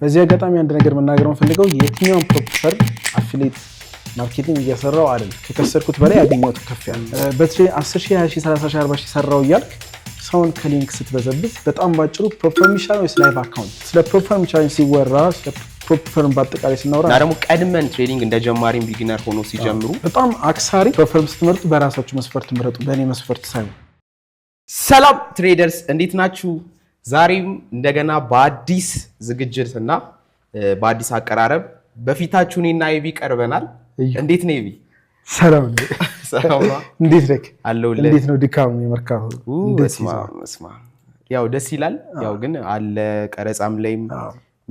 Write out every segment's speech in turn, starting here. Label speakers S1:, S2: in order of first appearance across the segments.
S1: በዚህ አጋጣሚ አንድ ነገር መናገር የምፈልገው የትኛውን prop firm affiliate marketing እየሰራው አይደል። ከከሰርኩት በላይ ያገኘሁት ከፍ ያለ በትሬ 10 ሺህ፣ 20 ሺህ፣ 30 ሺህ፣ 40 ሺህ ሰራው እያልክ ሰውን ከ link ስትበዘብዝ በጣም ባጭሩ prop firm ይሻላል ወይስ live account? ስለ prop firm challenge ሲወራ፣ ስለ prop firm በአጠቃላይ ስናወራ
S2: እና ደግሞ ቀድመን trading እንደ ጀማሪም beginner ሆኖ ሲጀምሩ
S1: በጣም አክሳሪ። Prop firm ስትመርጡ በራሳችሁ መስፈርት ምረጡ፣ በእኔ መስፈርት ሳይሆን።
S2: ሰላም traders፣ እንዴት ናችሁ? ዛሬም እንደገና በአዲስ ዝግጅት እና በአዲስ አቀራረብ በፊታችሁ እኔና ኤቢ ቀርበናል። እንዴት ነው ኤቢ?
S1: ሰላም።
S2: ሰላም ነው?
S1: እንዴት ነህ?
S2: አለሁልህ።
S1: እንዴት ነው ድካሙ የመርካቶ? እንዴት
S2: በስመ አብ፣ በስመ አብ። ያው ደስ ይላል። ያው ግን አለ ቀረጻም ላይም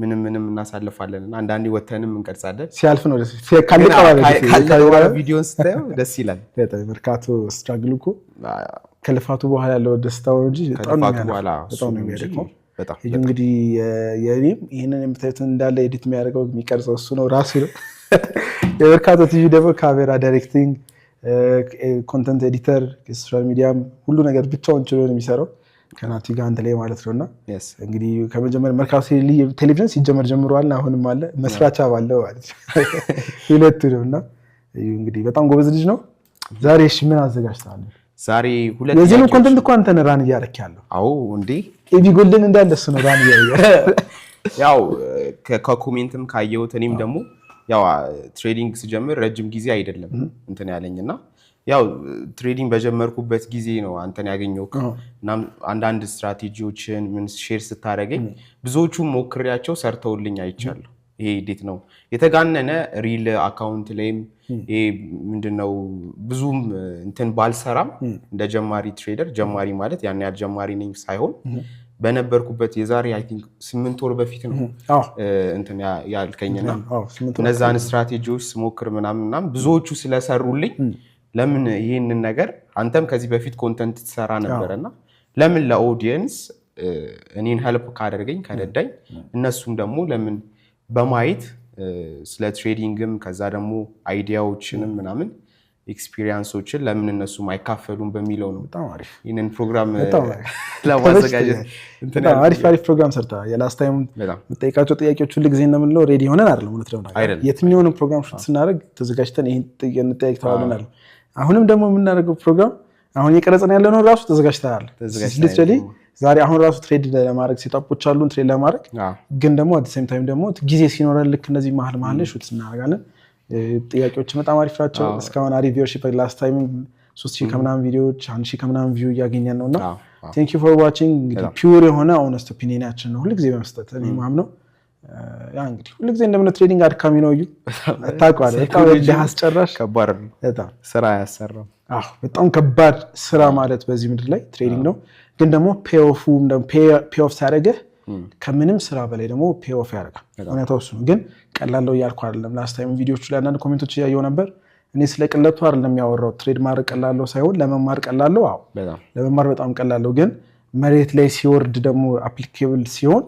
S2: ምንም ምንም እናሳልፋለን እና አንዳንዴ ወተንም እንቀርጻለን።
S1: ሲያልፍ ነው ደስ ካለቀ በኋላ ደስ ይላል።
S2: ካለቀ በኋላ ቪዲዮን ስታየው ደስ ይላል።
S1: በጣም መርካቶ struggle እኮ ከልፋቱ በኋላ ያለው ደስታው እንጂ በጣም ነው
S2: ከልፋቱ
S1: የሚያደክመው።
S2: በኋላ
S1: በጣም ነው
S2: እሱ እንጂ
S1: የሚያደክመው።
S2: በጣም።
S1: እዩ እንግዲህ የእኔም ይህንን የምታዩትን እንዳለ edit የሚያደርገው የሚቀርጸው እሱ ነው ራሱ ነው። የመርካቶ ቲቪ ደግሞ ካሜራ፣ directing፣ content editor፣ social media ም ሁሉ ነገር ብቻውን ችሎ ነው የሚሰራው ከናቲ ጋር አንድ ላይ ማለት ነው። እና እንግዲህ ከመጀመሪያ መርካቶ ቴሌቪዥን ሲጀመር ጀምሯል፣ አሁንም አለ፣ መስራች ባለው ማለት ነው ሁለቱ ነው። እና እዩ እንግዲህ በጣም ጎበዝ ልጅ ነው። ዛሬ እሺ ምን አዘጋጅተሃል?
S2: ዛሬ ሁለት
S1: የዚህን
S2: ጥያቄዎች።
S1: Content እኮ አንተ ነህ run እያደረክ ያለው።
S2: አዎ እንዴ።
S1: ኤቢ ጎልድን እንዳለ እሱ ነው run እያደረገ።
S2: ያው ከ comment ም ካየሁት እኔም ደግሞ ያው trading ስጀምር ረጅም ጊዜ አይደለም እንትን ያለኝ እና ያው trading በጀመርኩበት ጊዜ ነው አንተን ያገኘሁት። እናም አንዳንድ ስትራቴጂዎችን ምን share ስታደርገኝ ብዙዎቹም ሞክሬያቸው ሰርተውልኝ አይቻለሁ። ይሄ እንዴት ነው የተጋነነ real account ላይም ይሄ ምንድነው ብዙም እንትን ባልሰራም እንደ ጀማሪ trader፣ ጀማሪ ማለት ያን ያህል ጀማሪ ነኝ ሳይሆን በነበርኩበት የዛሬ I think 8 ወር በፊት ነው እንትን ያልከኝና
S1: 8 ወር።
S2: እነዛን ስትራቴጂዎች ስሞክር ምናምን ምናምን ብዙዎቹ ስለሰሩልኝ ለምን ይህንን ነገር አንተም ከዚህ በፊት content ትሰራ ነበረ እና ለምን ለ audience እኔን help ካደረገኝ ከረዳኝ እነሱም ደግሞ ለምን በማየት ስለ trading ም ከዛ ደግሞ idea ዎችንም ምናምን experience ኦችን ለምን እነሱም አይካፈሉም በሚለው ነው
S1: በጣም አሪፍ።
S2: ይህንን ፕሮግራም
S1: በጣም አሪፍ።
S2: ለማዘጋጀት እንትን
S1: በጣም አሪፍ አሪፍ ፕሮግራም ሰርተሃል። የ last time የምጠይቃቸው ጥያቄዎች ሁል ጊዜ እንደምንለው ready ሆነን አይደለም። እውነት ለመናገር
S2: አይደለም።
S1: የትኛውንም ፕሮግራም shoot ስናደርግ ተዘጋጅተን ይህን እንጠያቅ ተባብለናል። አሁንም ደግሞ የምናደርገው ፕሮግራም አሁን እየቀረጽን ያለነው ራሱ ተዘጋጅተናል።
S2: ተዘጋጅተናል።
S1: Literally ዛሬ አሁን ራሱ trade ለማድረግ setup ኦች አሉን trade ለማድረግ፣ ግን ደግሞ at same time ደግሞ ጊዜ ሲኖረን ልክ እነዚህ መሀል መሀል ላይ shoot እናደርጋለን። ጥያቄዎች በጣም አሪፍ ናቸው። እስካሁን አሪፍ viewership፣ last time 3,000 ከምናምን ቪዲዮዎች 1,000 ከምናምን view እያገኘን ነው እና thank you for watching። እንግዲህ pure የሆነ honest opinion ኣችን ነው ሁልጊዜ በመስጠት እኔ ማምነው። ያ እንግዲህ ሁልጊዜ እንደምነው trading አድካሚ ነው። እዩ ታውቀዋለህ። በጣም እልህ አስጨራሽ።
S2: ከባድ ነው።
S1: በጣም።
S2: ስራ አያሰራም።
S1: አዎ፣ በጣም ከባድ ስራ ማለት በዚህ ምድር ላይ trading ነው። ግን ደግሞ payoff ኡ pay off ሲያደርግህ ከምንም ስራ በላይ ደግሞ pay off ያደርጋል። እውነታው እሱ ነው። ግን ቀላለው እያልኩ አይደለም። Last time ቪዲዮቹ ላይ አንዳንድ comment ኦች እያየሁ ነበር። እኔ ስለ ቅለቱ አይደለም ያወራሁት። Trade ማድረግ ቀላለው ሳይሆን ለመማር ቀላለው። አዎ፣ ለመማር በጣም ቀላለው። ግን መሬት ላይ ሲወርድ ደግሞ applicable ሲሆን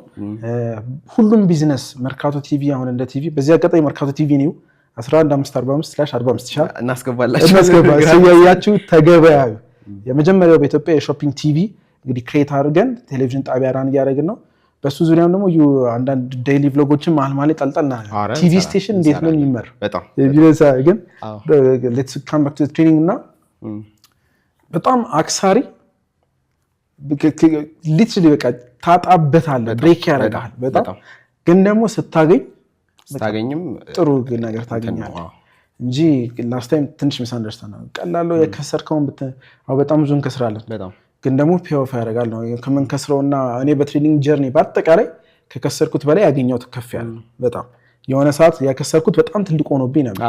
S1: ሁሉም ቢዝነስ መርካቶ ቲቪ አሁን እንደ ቲቪ በዚህ አጋጣሚ መርካቶ ቲቪ new 11545/45 ይሻል
S2: እናስገባላችሁ።
S1: እናስገባ እያያችሁ ተገበያዩ። የመጀመሪያው በኢትዮጵያ የ shopping TV እንግዲህ create አድርገን ቴሌቪዥን ጣቢያ run እያደረግን ነው። በሱ ዙሪያም ደግሞ አንዳንድ daily vlog ኦችን መሀል መሀል ላይ ጠልጠል TV station እንዴት ነው የሚመራው? ግን let's come back to trading እና በጣም አክሳሪ፣ literally በቃ ታጣበታለህ፣ break ያደርግሃል በጣም። ግን ደግሞ ስታገኝ
S2: ስታገኝም
S1: ጥሩ ነገር ታገኛለህ እንጂ last time ትንሽ misunderstand ቀላለው የከሰርከውን በጣም ብዙ እንከስራለን፣ ግን ደግሞ pay off ያደርጋል ነው ከምንከስረውና እኔ በ trading journey በአጠቃላይ ከከሰርኩት በላይ ያገኘሁት ከፍ ያለ ነው። በጣም የሆነ ሰዓት ያከሰርኩት በጣም ትልቅ ሆኖብኝ ነበር።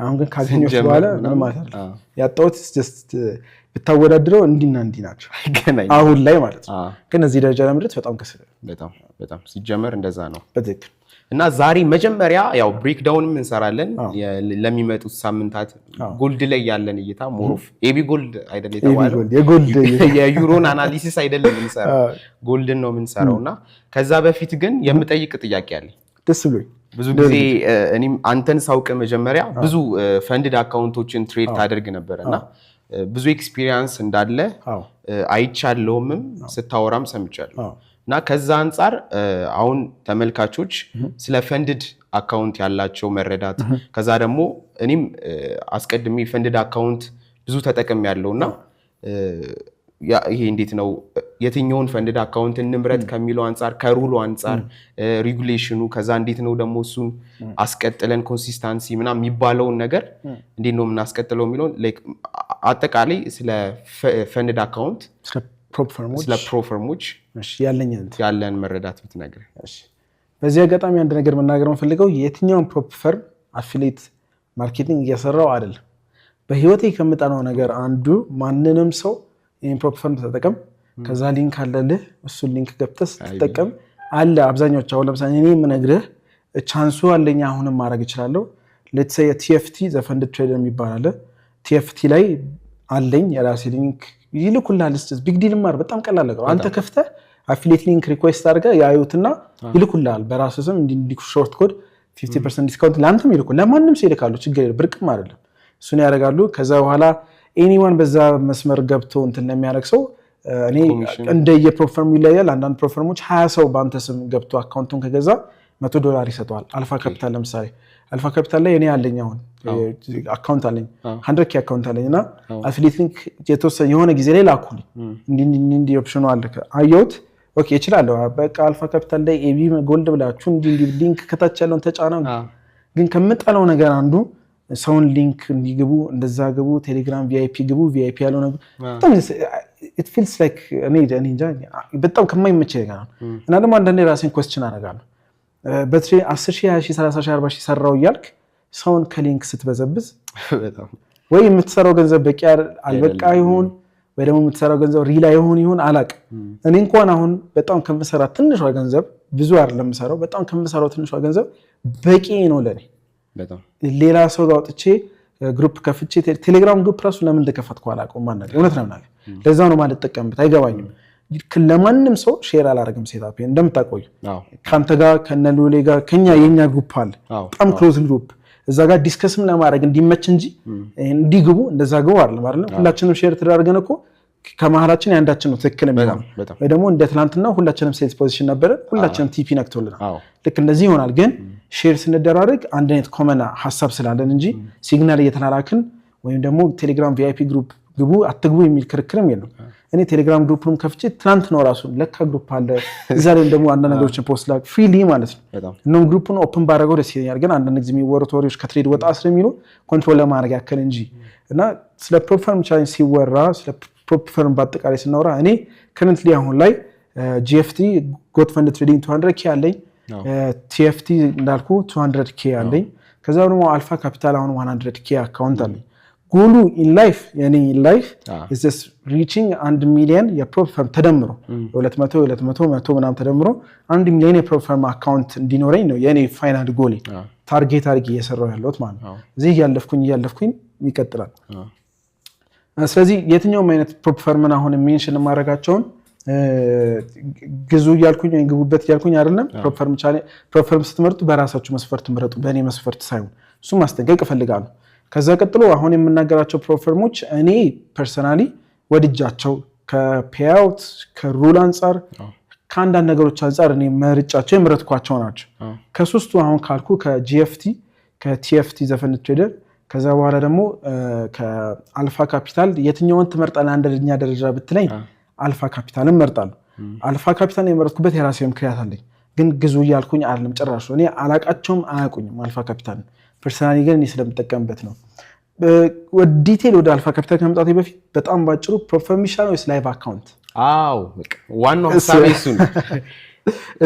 S1: አሁን ግን ካገኘሁት በኋላ ምንም ማለት አይደለም። ያጣሁት just ብታወዳድረው እንዲና እንዲህ ናቸው አሁን ላይ ማለት ነው። ግን እዚህ ደረጃ ለመድረስ በጣም ከስር
S2: በጣም በጣም ሲጀመር እንደዛ ነው።
S1: በትክክል።
S2: እና ዛሬ መጀመሪያ ያው breakdown ም እንሰራለን ለሚመጡት ሳምንታት gold ላይ ያለን እይታ more of ኤቢ ጎልድ አይደል የተባለው፣ የዩሮን analysis አይደለም የምንሰራው፣ gold ን ነው የምንሰራው። እና ከዛ በፊት ግን የምጠይቅ ጥያቄ አለ።
S1: ደስ ብሎኝ።
S2: ብዙ ጊዜ እኔም አንተን ሳውቅ መጀመሪያ ብዙ funded account ኦችን trade ታደርግ ነበር እና ብዙ experience እንዳለ አይቻለሁምም ስታወራም ሰምቻለሁ። እና ከዛ አንጻር አሁን ተመልካቾች ስለ funded account ያላቸው መረዳት፣ ከዛ ደግሞ እኔም አስቀድሜ funded account ብዙ ተጠቅም ያለው እና ይሄ እንዴት ነው፣ የትኛውን funded account እንምረጥ ከሚለው አንጻር፣ ከ rule ኡ አንጻር፣ regulation ኑ፣ ከዛ እንዴት ነው ደግሞ እሱን አስቀጥለን consistency ምናምን የሚባለውን ነገር እንዴት ነው የምናስቀጥለው የሚለውን like አጠቃላይ ስለ funded account
S1: ስለ prop firm ኦች
S2: ስለ prop firm ኦች
S1: ያለኝ እንትን
S2: ያለን መረዳት ብትነግረን።
S1: እሺ። በዚህ አጋጣሚ አንድ ነገር መናገር የምፈልገው የትኛውን prop firm affiliate marketing እየሰራው አይደለም። በህይወቴ ከምጠላው ነገር አንዱ ማንንም ሰው ይህን prop firm ተጠቀም፣ ከዛ link አለልህ፣ እሱን link ገብተህ ስትጠቀም አለ። አብዛኛዎች አሁን ለምሳሌ እኔ የምነግርህ chance ኡ አለኝ፣ አሁንም ማድረግ እችላለሁ። Let's say TFT፣ The Funded Trader የሚባል አለ። TFT ላይ አለኝ የራሴ link፣ ይልኩልሃል። Big deal ማር በጣም ቀላል ነገር ነው። አንተ ከፍተህ affiliate link request አድርገህ ያዩትና ይልኩልሃል። በራስህ ስም እንዲህ short code 50% discount ለአንተም ይልኩ ለማንም ሰው ይልካሉ። ችግር የለም፣ ብርቅም አይደለም። እሱን ያደርጋሉ። ከዛ በኋላ anyone በዛ መስመር ገብቶ እንትን ለሚያደርግ ሰው እኔ እንደ የ prop firm ኡ ይለያል። አንዳንድ prop firm ኦች 20 ሰው በአንተ ስም ገብቶ account ኡን ከገዛ $100 ይሰጠዋል። አልፋ ካፒታል ለምሳሌ፣ አልፋ ካፒታል ላይ እኔ አለኝ፣ አሁን account አለኝ፣ 100K account አለኝ እና affiliate link የተወሰነ የሆነ ጊዜ ላይ ላኩልኝ። እንዲህ እንዲህ እንዲህ option ኑ አለ፣ አየሁት። Okay እችላለሁ። በቃ አልፋ ካፒታል ላይ ኤቢ ጎልድ ብላችሁ እንዲህ እንዲህ link ከታች ያለውን ተጫነው። ግን ከምጠላው ነገር አንዱ ሰውን link እንዲግቡ፣ እንደዛ ግቡ፣ ቴሌግራም VIP ግቡ፣ VIP ያለው ነገር በጣም it feels like እኔ እንጃ፣ በጣም ከማይመቸኝ ነገር ነው። እና ደግሞ አንዳንዴ ራሴን question አደርጋለሁ። በትሬ 10 ሺህ፣ 20 ሺህ፣ 30 ሺህ፣ 40 ሺህ ሰራው እያልክ ሰውን ከ link ስትበዘብዝ ወይ የምትሰራው ገንዘብ በቂ አልበቃ ይሁን ወይ ደግሞ የምትሰራው ገንዘብ real ይሁን ይሁን አላቅም። እኔ እንኳን አሁን በጣም ከምሰራ ትንሿ ገንዘብ፣ ብዙ አይደለም የምሰራው፣ በጣም ከምሰራው ትንሿ ገንዘብ በቂ ነው ለኔ። ሌላ ሰው ጋር ወጥቼ group ከፍቼ፣ ቴሌግራም group ራሱ ለምን እንደከፈትኩ አላውቀውም። ማናገር እውነት ነው ምናምን ለዛ ነው ማልጠቀምበት፣ አይገባኝም። ለማንም ሰው share አላደርግም። Setup እንደምታቆዩ ከአንተ ጋር፣ ከነ ሉሌ ጋር ከኛ የኛ group አለ፣ በጣም close group፣ እዛ ጋር discuss ም ለማድረግ እንዲመች እንጂ እንዲግቡ እንደዛ ግቡ አይደለም አይደለም። ሁላችንም share ተደራርገን እኮ ከመሀላችን የአንዳችን ነው ትክክል የሚሆነው፣ ወይ ደግሞ እንደ ትናንትና ሁላችንም sell position ነበረ፣ ሁላችንም TP ነክቶልናል። ልክ እንደዚህ ይሆናል። ግን share ስንደራረግ አንድ አይነት common ሀሳብ ስላለን እንጂ signal እየተላላክን ወይም ደግሞ ቴሌግራም VIP group ግቡ አትግቡ የሚል ክርክርም የለም። እኔ ቴሌግራም group ንም ከፍቼ ትናንት ነው ራሱ ለካ group አለ፣ እዛ ላይም ደግሞ አንዳንድ ነገሮችን post ላ freely ማለት ነው። እንደውም group ኡን open ባደረገው ደስ ይለኛል። ግን አንዳንድ ጊዜ የሚወሩት ወሬዎች ከ trade ወጣ ስለሚሉ control ለማድረግ ያክል እንጂ። እና ስለ prop firm challenge ሲወራ፣ ስለ prop firm በአጠቃላይ ስናወራ፣ እኔ currently አሁን ላይ GFT፣ Goat Funded Trading 200K አለኝ። TFT እንዳልኩ 200K አለኝ። ከዛ ደግሞ አልፋ ካፒታል አሁን 100K account አለኝ። Goal ኡ in life፣ የኔ in life reaching 1 ሚሊየን የ prop firm ተደምሮ፣ 200፣ 200፣ 100 ምናምን ተደምሮ 1 ሚሊዮን የ prop firm account እንዲኖረኝ ነው የኔ final goal ኤ። Target አድርጌ እየሰራሁ ያለሁት ማለት ነው። እዚህ እያለፍኩኝ እያለፍኩኝ ይቀጥላል። ስለዚህ የትኛውም አይነት prop firm ን አሁን mention የማደርጋቸውን ግዙ እያልኩኝ ወይም ግቡበት እያልኩኝ አይደለም። Prop firm ስትመርጡ በራሳችሁ መስፈርት ምረጡ፣ በእኔ መስፈርት ሳይሆን። እሱ ማስጠንቀቅ እፈልጋለሁ። ከዛ ቀጥሎ አሁን የምናገራቸው prop firm ኦች እኔ personally ወድጃቸው ከ payout፣ ከ rule አንጻር፣ ከአንዳንድ ነገሮች አንጻር እኔ መርጫቸው የመረጥኳቸው ናቸው። ከሶስቱ አሁን ካልኩ ከ GFT፣ ከ TFT፣ The Funded Trader፣ ከዛ በኋላ ደግሞ ከአልፋ ካፒታል የትኛውን ትመርጣለህ አንደኛ ደረጃ ብትለኝ አልፋ ካፒታልን እመርጣለሁ። አልፋ ካፒታልን የመረጥኩበት የራሴ ምክንያት አለኝ። ግን ግዙ እያልኩኝ አይደለም ጭራሽ። እኔ አላቃቸውም፣ አያውቁኝም አልፋ ካፒታልን። Personally ግን እኔ ስለምጠቀምበት ነው። Detail ወደ አልፋ ካፒታል ከመምጣቴ በፊት በጣም ባጭሩ prop firm ይሻላል ወይስ live account?
S2: አዎ፣ ዋናው ሀሳቤ እሱ ነው።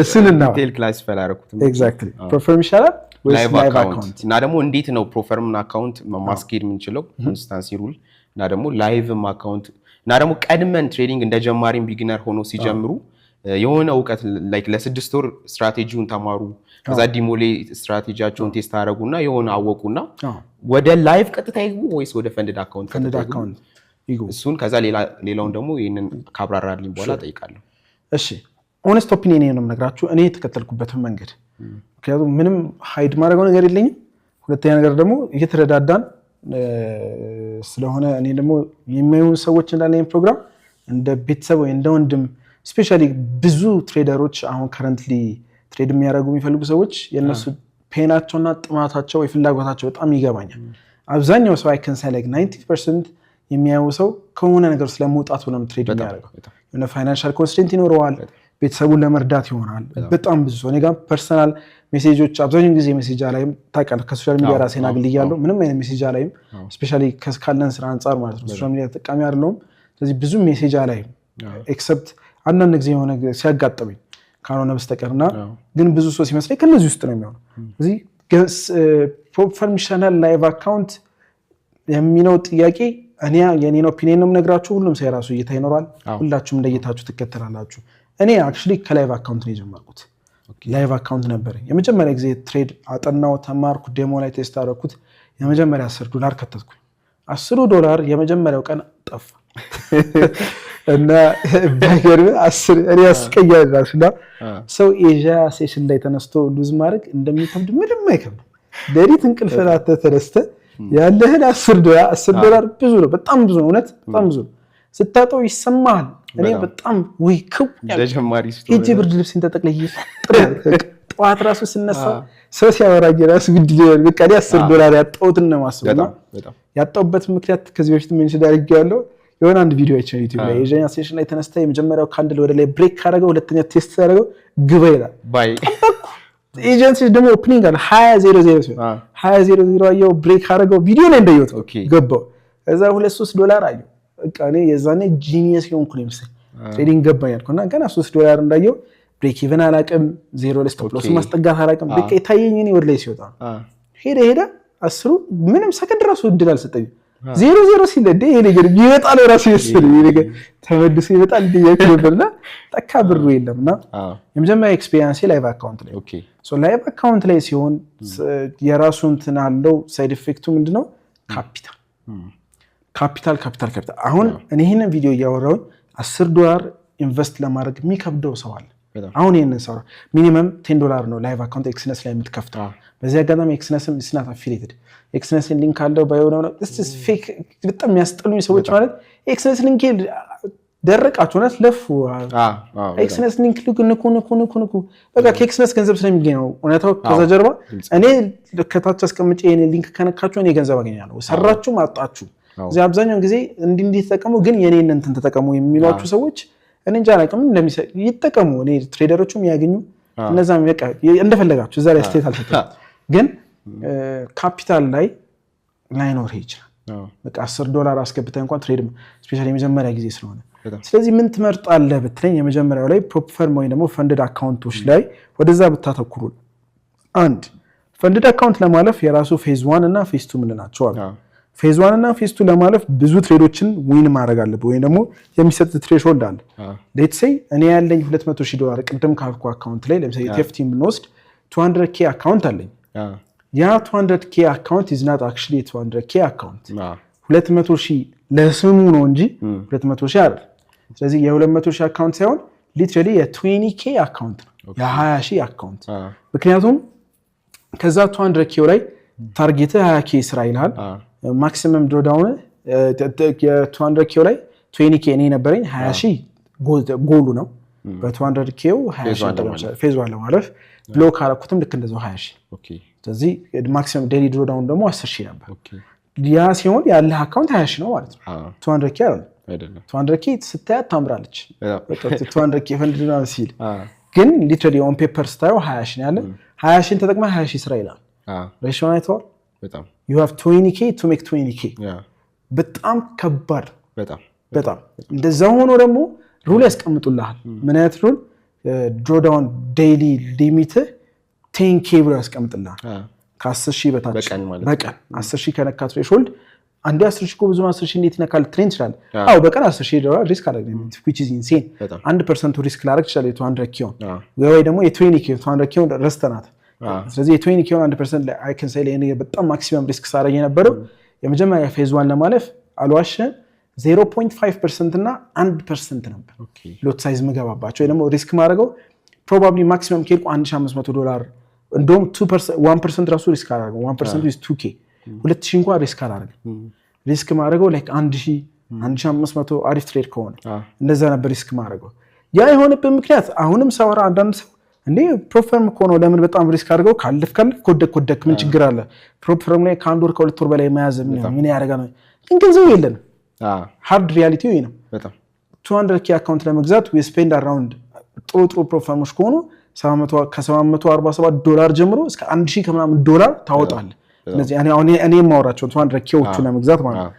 S1: እሱን እናውራ።
S2: Detail classify አላደረኩትም።
S1: Exactly፣ prop firm ይሻላል ወይስ
S2: live
S1: live
S2: account?
S1: Account?
S2: እና ደግሞ እንዴት ነው prop firm ን account ማስኬድ የምንችለው፣ consistency rule፣ እና ደግሞ live ም account፣ እና ደግሞ ቀድመን trading እንደ ጀማሪም beginner ሆኖ ሲጀምሩ የሆነ እውቀት like ለ6 ወር ስትራቴጂውን ተማሩ፣ ከዛ demo ላይ strategy ያቸውን test አደረጉና የሆነ አወቁና ወደ live ቀጥታ ይግቡ ወይስ ወደ funded account
S1: funded
S2: ቀጥታ ይግቡ?
S1: Account ይግቡ።
S2: እሱን ከዛ ሌላውን ደግሞ ይህንን ካብራራልኝ በኋላ ጠይቃለሁ።
S1: እሺ፣ honest opinion ነው የምነግራችሁ እኔ የተከተልኩበትን መንገድ። ምክንያቱም ምንም hide ማድረገው ነገር የለኝም። ሁለተኛ ነገር ደግሞ እየተረዳዳን ስለሆነ እኔ ደግሞ የሚያዩን ሰዎች እንዳለ ይህን ፕሮግራም እንደ ቤተሰብ ወይ እንደ ወንድም Especially ብዙ trader ኦች፣ አሁን currently trade የሚያደርጉ የሚፈልጉ ሰዎች የእነሱ pain ኣቸውና ጥማታቸው ወይ ፍላጎታቸው በጣም ይገባኛል። አብዛኛው ሰው፣ I can say like 90% የሚያየው ሰው ከሆነ ነገር ስለመውጣት ብሎ ነው trade የሚያደርገው። የሆነ financial constraint ይኖረዋል፣ ቤተሰቡን ለመርዳት ይሆናል። በጣም ብዙ ሰው እኔ ጋር personal message ኦች፣ አብዛኛውን ጊዜ message አላይም፣ ታውቃለህ፣ ከ social media ራሴን አግልያለሁ። ምንም አይነት message አላይም፣ especially ካለን ስራ አንጻር ማለት ነው። Social media ተጠቃሚ አይደለሁም። ስለዚህ ብዙ message አላይም except አንዳንድ ጊዜ የሆነ ሲያጋጥመኝ ካልሆነ በስተቀር። እና ግን ብዙ ሰው ሲመስለኝ ከነዚህ ውስጥ ነው የሚሆነው። ስለዚህ prop firm ይሻላል live account የሚለው ጥያቄ እኔ የኔን opinion ነው የምነግራችሁ። ሁሉም ሰው የራሱ እይታ ይኖራል። ሁላችሁም እንደ እይታችሁ ትከተላላችሁ። እኔ actually ከ live account ነው የጀመርኩት። Live account ነበረኝ። የመጀመሪያ ጊዜ trade አጠናው፣ ተማርኩ፣ demo ላይ test አደረኩት። የመጀመሪያ 10 ዶላር ከተትኩኝ። 10ሩ ዶላር የመጀመሪያው ቀን ጠፋ እና ባይገርምህ እኔ ያስቀያል ራሱ። እና ሰው Asia session ላይ ተነስቶ lose ማድረግ እንደሚከብድ ምንም አይከብድም። ሌሊት እንቅልፍ አጥተህ ተነስተህ ያለህን 10 ዶላር፣ 10 ዶላር ብዙ ነው፣ በጣም ብዙ ነው፣ እውነት በጣም ብዙ ነው። ስታጠው ይሰማሃል። እኔ በጣም ወይ ክው ሄጄ ብርድ ልብሴን ተጠቅልዬ ጠዋት ራሱ ስነሳ ሰው ሲያወራኝ ራሱ ግድ በቃ እኔ 10 ዶላር ያጣሁትን ነው የማስበው። እና ያጣሁበት ምክንያት ከዚህ በፊት mention አድርጌዋለሁ። የሆነ አንድ ቪዲዮ አይቼ YouTube ላይ Asian session ላይ ተነስተ የመጀመሪያው candle ወደ ላይ break ካደረገው ሁለተኛ test ሲያደርገው ግባ ይላል። Asian session ደግሞ opening አለ 20:00 ሲሆን 20:00 አየው፣ break አደረገው፣ ቪዲዮ ላይ እንዳየሁት ገባው። ከዛ 2-3 ዶላር አየሁ። በቃ እኔ የዛኔ genius የሆንኩ ነው የመሰለኝ፣ trading ገባኝ አልኩ። እና ገና 3 ዶላር እንዳየው break even አላቅም፣ ዜሮ ላይ stop loss ማስጠጋት አላቅም። በቃ የታየኝ እኔ ወደ ላይ ሲወጣ ሄደ ሄደ። 10ሩ ምንም ሰከንድ ራሱ እድል አልሰጠኝም። 00 ሲል እንደ ይሄ ነገር ይመጣል ራሱ ይመስል ይሄ ነገር ተመልሶ ይመጣል እንደ እያልኩ ነበርና ጠካ ብሩ የለም። እና የመጀመሪያ experience live account ላይ፣ live account ላይ ሲሆን የራሱ እንትን አለው። Side effect ኡ ምንድነው? Capital, capital, capital, capital። አሁን እኔ ይህንን ቪዲዮ እያወራሁኝ 10 ዶላር invest ለማድረግ የሚከብደው ሰው አለ። አሁን ይህንን ሰው minimum 10 ዶላር ነው live account Exness ላይ የምትከፍተው። በዚህ አጋጣሚ Exness ም is not affiliated፣ Exness ን link አለው ባይሆነ fake በጣም የሚያስጠሉኝ ሰዎች ማለት Exness link ደረቃችሁ እውነት ለፉ። Exness link ንኩ ንኩ ንኩ ንኩ። በቃ ከ Exness ገንዘብ ስለሚገኝ ነው እውነታው። ከዛ ጀርባ እኔ ከታች አስቀምጬ የኔ link ከነካችሁ እኔ ገንዘብ አገኛለሁ። ሰራችሁም አጣችሁ። እዚህ አብዛኛውን ጊዜ እንዲህ እንዲህ ተጠቀሙ፣ ግን የኔን እንትን ተጠቀሙ የሚሏችሁ ሰዎች እኔ እንጃ አላውቅም፣ ይጠቀሙ። እኔ trader ኦቹም ያገኙ እነዛም በቃ እንደፈለጋችሁ እዛ ላይ state አልሰጠም፣ ግን ካፒታል ላይ ላይኖርህ ይችላል። በቃ 10 ዶላር አስገብተህ እንኳን trade especially የመጀመሪያ ጊዜ ስለሆነ፣ ስለዚህ ምን ትመርጣለህ ብትለኝ የመጀመሪያው ላይ prop firm ወይ ደግሞ funded account ኦች ላይ ወደዛ ብታተኩሩ። አንድ funded account ለማለፍ የራሱ phase one እና phase two ምንላቸው አሉ። Phase one እና phase two ለማለፍ ብዙ trade ኦችን win ማድረግ አለብህ ወይም ደግሞ የሚሰጥ threshold አለ። Let's say እኔ ያለኝ 200 ሺህ ዶላር ቅድም ካልኩ account ላይ ለምሳሌ TFT ን ብንወስድ 200 K account አለኝ። ያ 200 K account is not actually 200 K account፣ 200 ሺህ ለስሙ ነው እንጂ 200 ሺህ አይደል። ስለዚህ የ200 ሺህ account ሳይሆን literally የ20 K account ነው፣ የ20 ሺህ account። ምክንያቱም ከዛ 200 K ላይ target 20 K ስራ ይልሃል። Maximum drawdown የ200 K ላይ 20 K እኔ ነበረኝ፣ 20 ሺህ ጎሉ ነው። በ200 K ው 20 ሺህ phase one ለማለፍ blow ካረኩትም ልክ እንደዛው 20 ሺህ። ስለዚህ maximum daily drawdown ደግሞ 10 ሺህ ነበር። ያ ሲሆን ያለህ account 20 ሺህ ነው ማለት ነው። 200 K አይደለም። 200 K ስታያት ታምራለች። 200 K fund ሲል ግን literally on paper ስታየው 20 ሺህ ነው ያለ። 20 ሺህን ተጠቅመህ 20 ሺህ ስራ ይላል። Ratio ን አይተዋል። You have 20 K to make 20 K፣ በጣም ከባድ፣ በጣም። እንደዛ ሆኖ ደግሞ rule ያስቀምጡልሃል። ምን አይነት rule? Drawdown daily limit 10 K ብሎ ያስቀምጥልሃል። ከ10 ሺህ በታች በቀን 10 ሺህ ከነካ threshold አንዴ 10 ሺህ እኮ ብዙ ነው፣ 10 ሺህ እንዴት ይነካል ትሬን ትችላለህ። አዎ፣ በቀን 10 ሺህ ዶላር risk አደረግ፣ which is insane። 1% ኡ risk ላደርግ ትችላለህ የ 200 K ውን ወይ ደግሞ የ 20 K፣ 200 K ውን ረስተናት። ስለዚህ የ 20 K ውን 1% I can say በጣም maximum risk ሳደርግ የነበረው የመጀመሪያ phase one ለማለፍ አልዋሽህም 0.5% እና 1% ነበር lot size ምገባባቸው ወይ ደግሞ risk ማድረገው። Probably maximum ከሄድኩ 1500 ዶላር፣ እንደውም 1% ራሱ risk አላደርገው፣ 1% is 2K፣ 2000 እንኳን risk አላደርግም። Risk ማድረገው like 1000፣ 1500 አሪፍ trade ከሆነ እንደዛ ነበር risk ማድረገው። ያ የሆነበት ምክንያት አሁንም ሳወራ አንዳንድ ሰው እንዴ prop firm እኮ ነው፣ ለምን በጣም risk አድርገው ካለፍ ካለፍ ከወደክ ከወደክ ምን ችግር አለ? Prop firm ላይ ከአንድ ወር ከ2 ወር በላይ መያዝ ምን ያደርጋል? ግን ገንዘቡ የለንም። Hard reality ይሄ ነው። 200K account ለመግዛት we spend around ጥሩ ጥሩ prop firm ኦች ከሆኑ ከ747 ዶላር ጀምሮ እስከ 1000 ከምናምን ዶላር ታወጣለህ። እነዚህ እኔ የማወራቸው 200K ዎቹ ለመግዛት ማለት ነው።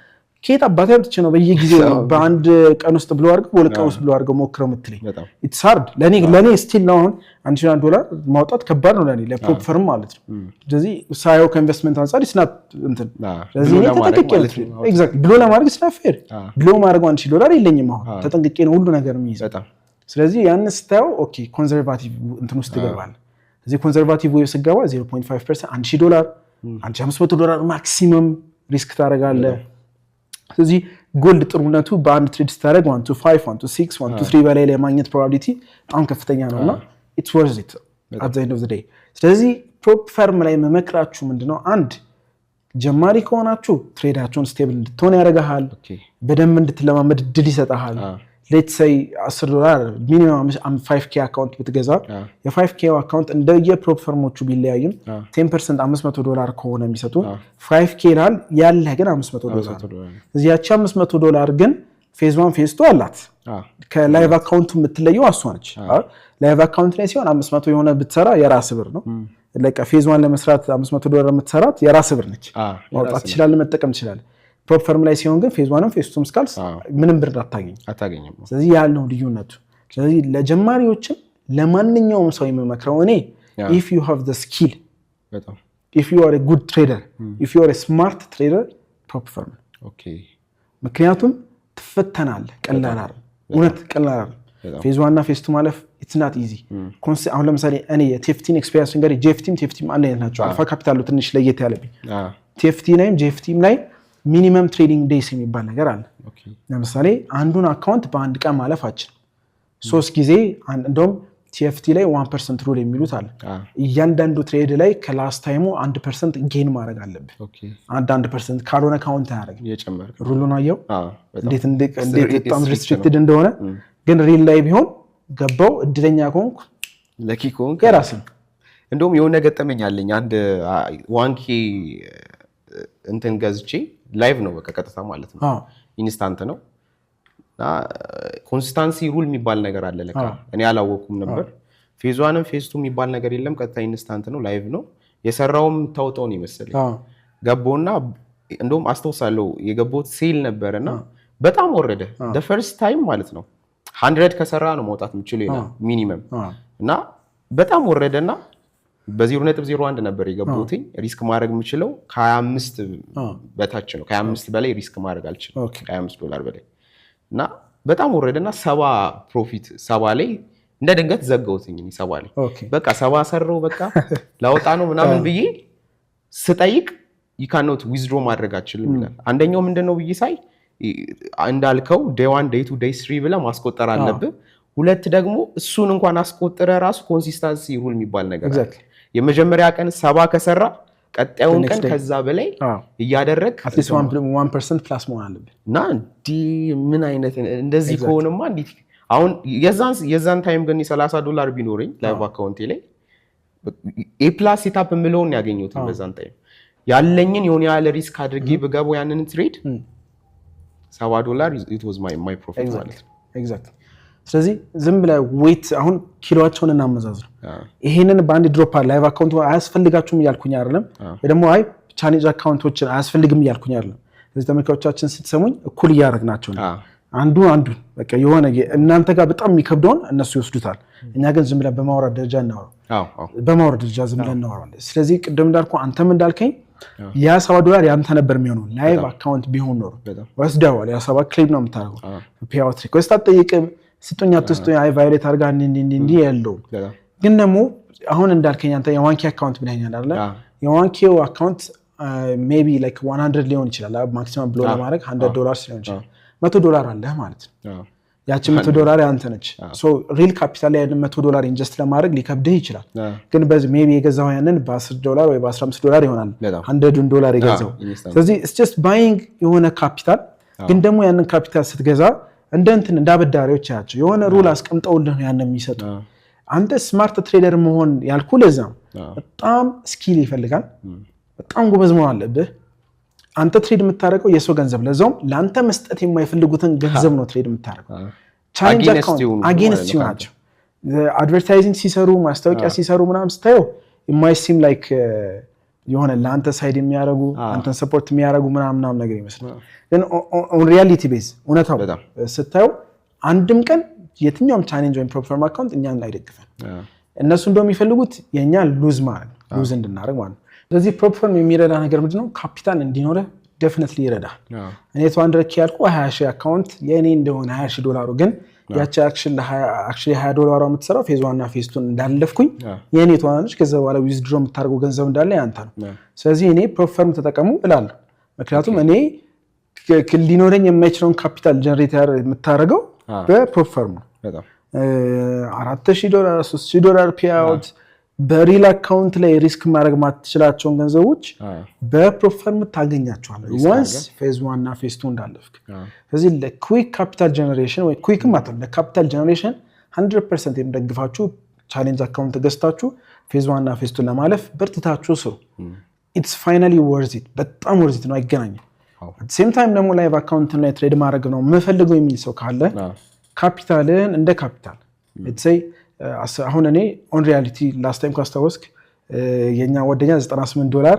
S1: ከየት አባቴ አምጥቼ ነው በየጊዜው በአንድ ቀን ውስጥ blow አድርገው በ2 ቀን ውስጥ blow አድርገው ሞክረው የምትለኝ? It's hard ለእኔ still ነው። አሁን 1000 ዶላር ማውጣት ከባድ ነው ለእኔ ለ prop firm ማለት ነው። ስለዚህ ሳየው ከኢንቨስትመንት አንጻር it's not እንትን፣ ስለዚህ እኔ ተጠንቅቄ ነው፣ exactly፣ blow ለማድረግ it's not fair። Blow ማድረገው 1000 ዶላር የለኝም። አሁን ተጠንቅቄ ነው ሁሉ ነገር የሚይዘው። ስለዚህ ያን ስታየው okay conservative እንትን ውስጥ ትገባለህ። እዚህ conservative ወይ ስገባ 0.5%፣ 1000 ዶላር፣ 1500 ዶላር maximum risk ታደርጋለህ። ስለዚህ gold ጥሩነቱ በአንድ trade ስታደርግ 1 to 5፣ 1 to 6፣ 1 to 3 በላይ ለማግኘት probability በጣም ከፍተኛ ነው እና it's worth it at the end of the day። ስለዚህ prop firm ላይ መመክራችሁ ምንድነው? አንድ፣ ጀማሪ ከሆናችሁ trade ኣችሁን stable እንድትሆን ያደርግሃል። በደንብ እንድትለማመድ እድል ይሰጠሃል። Let's say 10 ዶላር minimum 5K account ብትገዛ የ 5K account እንደየ prop firm ኦቹ ቢለያይም 10% 500 ዶላር ከሆነ የሚሰጡ 5K ይላል፣ ያለህ ግን 500 ዶላር። እዚህ ያቺ 500 ዶላር ግን phase 1፣ phase 2 አላት። ከ live account ኡ የምትለየው እሷ ነች። Live account ላይ ሲሆን 500 የሆነ ብትሰራ የራስ ብር ነው። በቃ phase 1 ለመስራት 500 ዶላር የምትሰራት የራስ ብር ነች። ማውጣት ትችላለህ፣ መጠቀም ትችላለህ። Prop firm ላይ ሲሆን ግን phase 1 ም phase 2 ም እስካልስ ምንም ብር አታገኝ።
S2: አታገኝም።
S1: ስለዚህ ያለው ልዩነቱ። ስለዚህ ለጀማሪዎችም ለማንኛውም ሰው የምመክረው እኔ if you have the skill, if you are good trader, if you are smart trader, prop firm። ምክንያቱም ትፈተናለህ። ቀላል አይደለም፣ እውነት ቀላል አይደለም። Phase 1 እና phase 2 ማለፍ it's not easy። አሁን ለምሳሌ እኔ የ TFT ን experience እንግዲህ JFT ም TFT ም አንድ አይነት ናቸው። አልፋ ካፒታሉ ትንሽ ለየት ያለብኝ TFT ላይም JFT ም ላይ minimum trading days የሚባል ነገር አለ። ለምሳሌ አንዱን account በአንድ ቀን ማለፍ አችልም። ሶስት ጊዜ፣ እንደውም TFT ላይ 1% rule የሚሉት አለ። እያንዳንዱ trade ላይ ከ last time ኡ 1% gain ማድረግ አለብህ። አንድ አንድ percent ካልሆነ count አያደርግም። Rule ኡን አየው እንዴት በጣም restricted እንደሆነ። ግን real ላይ ቢሆን ገባው እድለኛ ከሆንኩ
S2: Lucky ከሆንክ
S1: የራስን
S2: እንደውም የሆነ ገጠመኝ አለኝ። አንድ 1K እንትን ገዝቼ live ነው በቃ ቀጥታ ማለት ነው፣ instant ነው እና consistency rule የሚባል ነገር አለ ለካ፣ እኔ አላወኩም ነበር። Phase 1 ም phase 2 የሚባል ነገር የለም። ቀጥታ instant ነው፣ live ነው። የሰራውም የምታወጣውን ይመስለኝ ገባውና እንደውም አስታውሳለሁ የገባሁት sell ነበረ እና በጣም ወረደ። First time ማለት ነው፣ 100 ከሰራ ነው መውጣት የምችለው ይላል minimum እና በጣም ወረደና በ0.01 ነበር የገባሁትኝ። Risk ማድረግ የምችለው ከ25 በታች ነው። ከ25 በላይ risk ማድረግ አልችልም። ከ25 ዶላር በላይ። እና በጣም ወረደና 70 profit፣ 70 ላይ እንደ ድንገት ዘጋሁትኝ። እኔ 70 ላይ በቃ 70 ሰራው፣ በቃ ላወጣ ነው ምናምን ብዬ ስጠይቅ ይካኖት ዊዝድሮ ማድረግ አችልም ይላል። አንደኛው ምንድን ነው ብዬ ሳይ እንዳልከው day 1፣ day 2፣ day 3 ብለህ ማስቆጠር አለብህ። ሁለት ደግሞ እሱን እንኳን አስቆጥረ ራሱ consistency rule የሚባል ነገር አለ። የመጀመሪያ ቀን 70 ከሰራ ቀጣዩን ቀን ከዛ በላይ እያደረግ
S1: At least 1% plus መሆን አለብህ።
S2: እና እንዲህ ምን አይነት እንደዚህ ከሆነማ እንዴት አሁን የዛን time ግን የ30 ዶላር ቢኖረኝ live account ኤ ላይ A plus setup የምለውን ያገኘሁት በዛን time ያለኝን የሆነ ያህል risk አድርጌ ብገባው ያንን trade 70 ዶላር it was my profit ማለት ነው።
S1: Exactly። ስለዚህ ዝም ብለህ weight አሁን ኪሎቸውን እናመዛዝ ነው። ይሄንን በአንድ drop live account አያስፈልጋችሁም እያልኩኝ አይደለም፣ ወይ ደግሞ አይ challenge account ኦችን አያስፈልግም እያልኩኝ አይደለም። ስለዚህ ተመልካቾቻችን ስትሰሙኝ እኩል እያደረግናቸው ነው። አንዱ አንዱን በቃ የሆነ እናንተ ጋር በጣም የሚከብደውን እነሱ ይወስዱታል። እኛ ግን ዝም ብለን በማውራት ደረጃ እናወራው፣ በማውራት ደረጃ ዝም ብለን እናወራለን። ስለዚህ ቅድም እንዳልኩ አንተም እንዳልከኝ ያ 70 ዶላር ያንተ ነበር የሚሆነው live account ቢሆን ኖሮ። ወስደዋል። ያ 70 claim ነው የምታደርገው። Payout request አትጠይቅም። ስጡኝ አትስጡኝ፣ አይ violate አድርጋ እንዲህ እንዲህ እንዲህ የለውም። ግን ደግሞ አሁን እንዳልከኝ አንተ የ 1K account ብለኸኛል አይደለ? የ 1K ው account maybe like 100 ሊሆን ይችላል፣ maximum blow ለማድረግ 100 ዶላር ሊሆን ይችላል። 100 ዶላር አለህ ማለት ነው። ያቺ 100 ዶላር ያንተ ነች። Real capital ላይ ያንን 100 ዶላር invest ለማድረግ ሊከብድህ ይችላል። ግን በዚህ maybe የገዛው ያንን በ10 ዶላር ወይ በ15 ዶላር ይሆናል 100 ኡን ዶላር የገዛው። ስለዚህ it's just buying የሆነ ካፒታል። ግን ደግሞ ያንን ካፒታል ስትገዛ እንደ እንትን እንደ አበዳሪዎች ያቸው የሆነ rule አስቀምጠውልህ ነው ያን የሚሰጡ። አንተ smart trader መሆን ያልኩ ለዛ ነው። በጣም skill ይፈልጋል። በጣም ጎበዝ መሆን አለብህ። አንተ trade የምታደርገው የሰው ገንዘብ፣ ለዛውም ለአንተ መስጠት የማይፈልጉትን ገንዘብ ነው trade የምታደርገው። Challenge against ናቸው። Advertising ሲሰሩ፣ ማስታወቂያ ሲሰሩ ምናምን ስታየው it might seem like የሆነ ለአንተ side የሚያደርጉ፣ አንተን support የሚያደርጉ ምናምን ምናምን ነገር ይመስላል። ግን on reality base እውነታው ስታየው አንድም ቀን የትኛውም challenge ወይም prop firm account እኛን አይደግፈን። እነሱ እንደው የሚፈልጉት የእኛ lose ማለት ነው፣ lose እንድናደርግ ማለት ነው። ስለዚህ prop firm የሚረዳ ነገር ምንድነው? ካፒታል እንዲኖረ definitely ይረዳል። እኔ 200K ያልኩ 20,000 account የእኔ እንደሆነ 20,000 ዶላሩ ግን ያቺ actually 20 ዶላሯ የምትሰራው phase one እና phase two ን እንዳለፍኩኝ የእኔ ትሆናለች። ከዛ በኋላ withdraw የምታደርገው ገንዘብ እንዳለ ያንተ ነው። ስለዚህ እኔ prop firm ተጠቀሙ እላለሁ። ምክንያቱም እኔ ሊኖረኝ የማይችለውን capital generate የምታደርገው በ prop firm ነው። 4,000 ዶላር፣ 3,000 ዶላር payout፣ በ real account ላይ risk ማድረግ ማትችላቸውን ገንዘቦች በ prop firm ታገኛቸዋለህ once phase one እና phase two እንዳለፍክ። ስለዚህ ለ quick capital generation ወይ quick ማለት ለ capital generation 100% የምደግፋችሁ challenge account ገዝታችሁ phase one እና phase two ለማለፍ በርትታችሁ ስሩ። It's finally worth it፣ በጣም worth it ነው፣ አይገናኝም። Same time ደግሞ live account ላይ trade ማድረግ ነው የምፈልገው የሚል ሰው ካለ ካፒታልህን እንደ ካፒታል say አሁን እኔ on reality last time ካስታወስክ የኛ ጓደኛ 98 ዶላር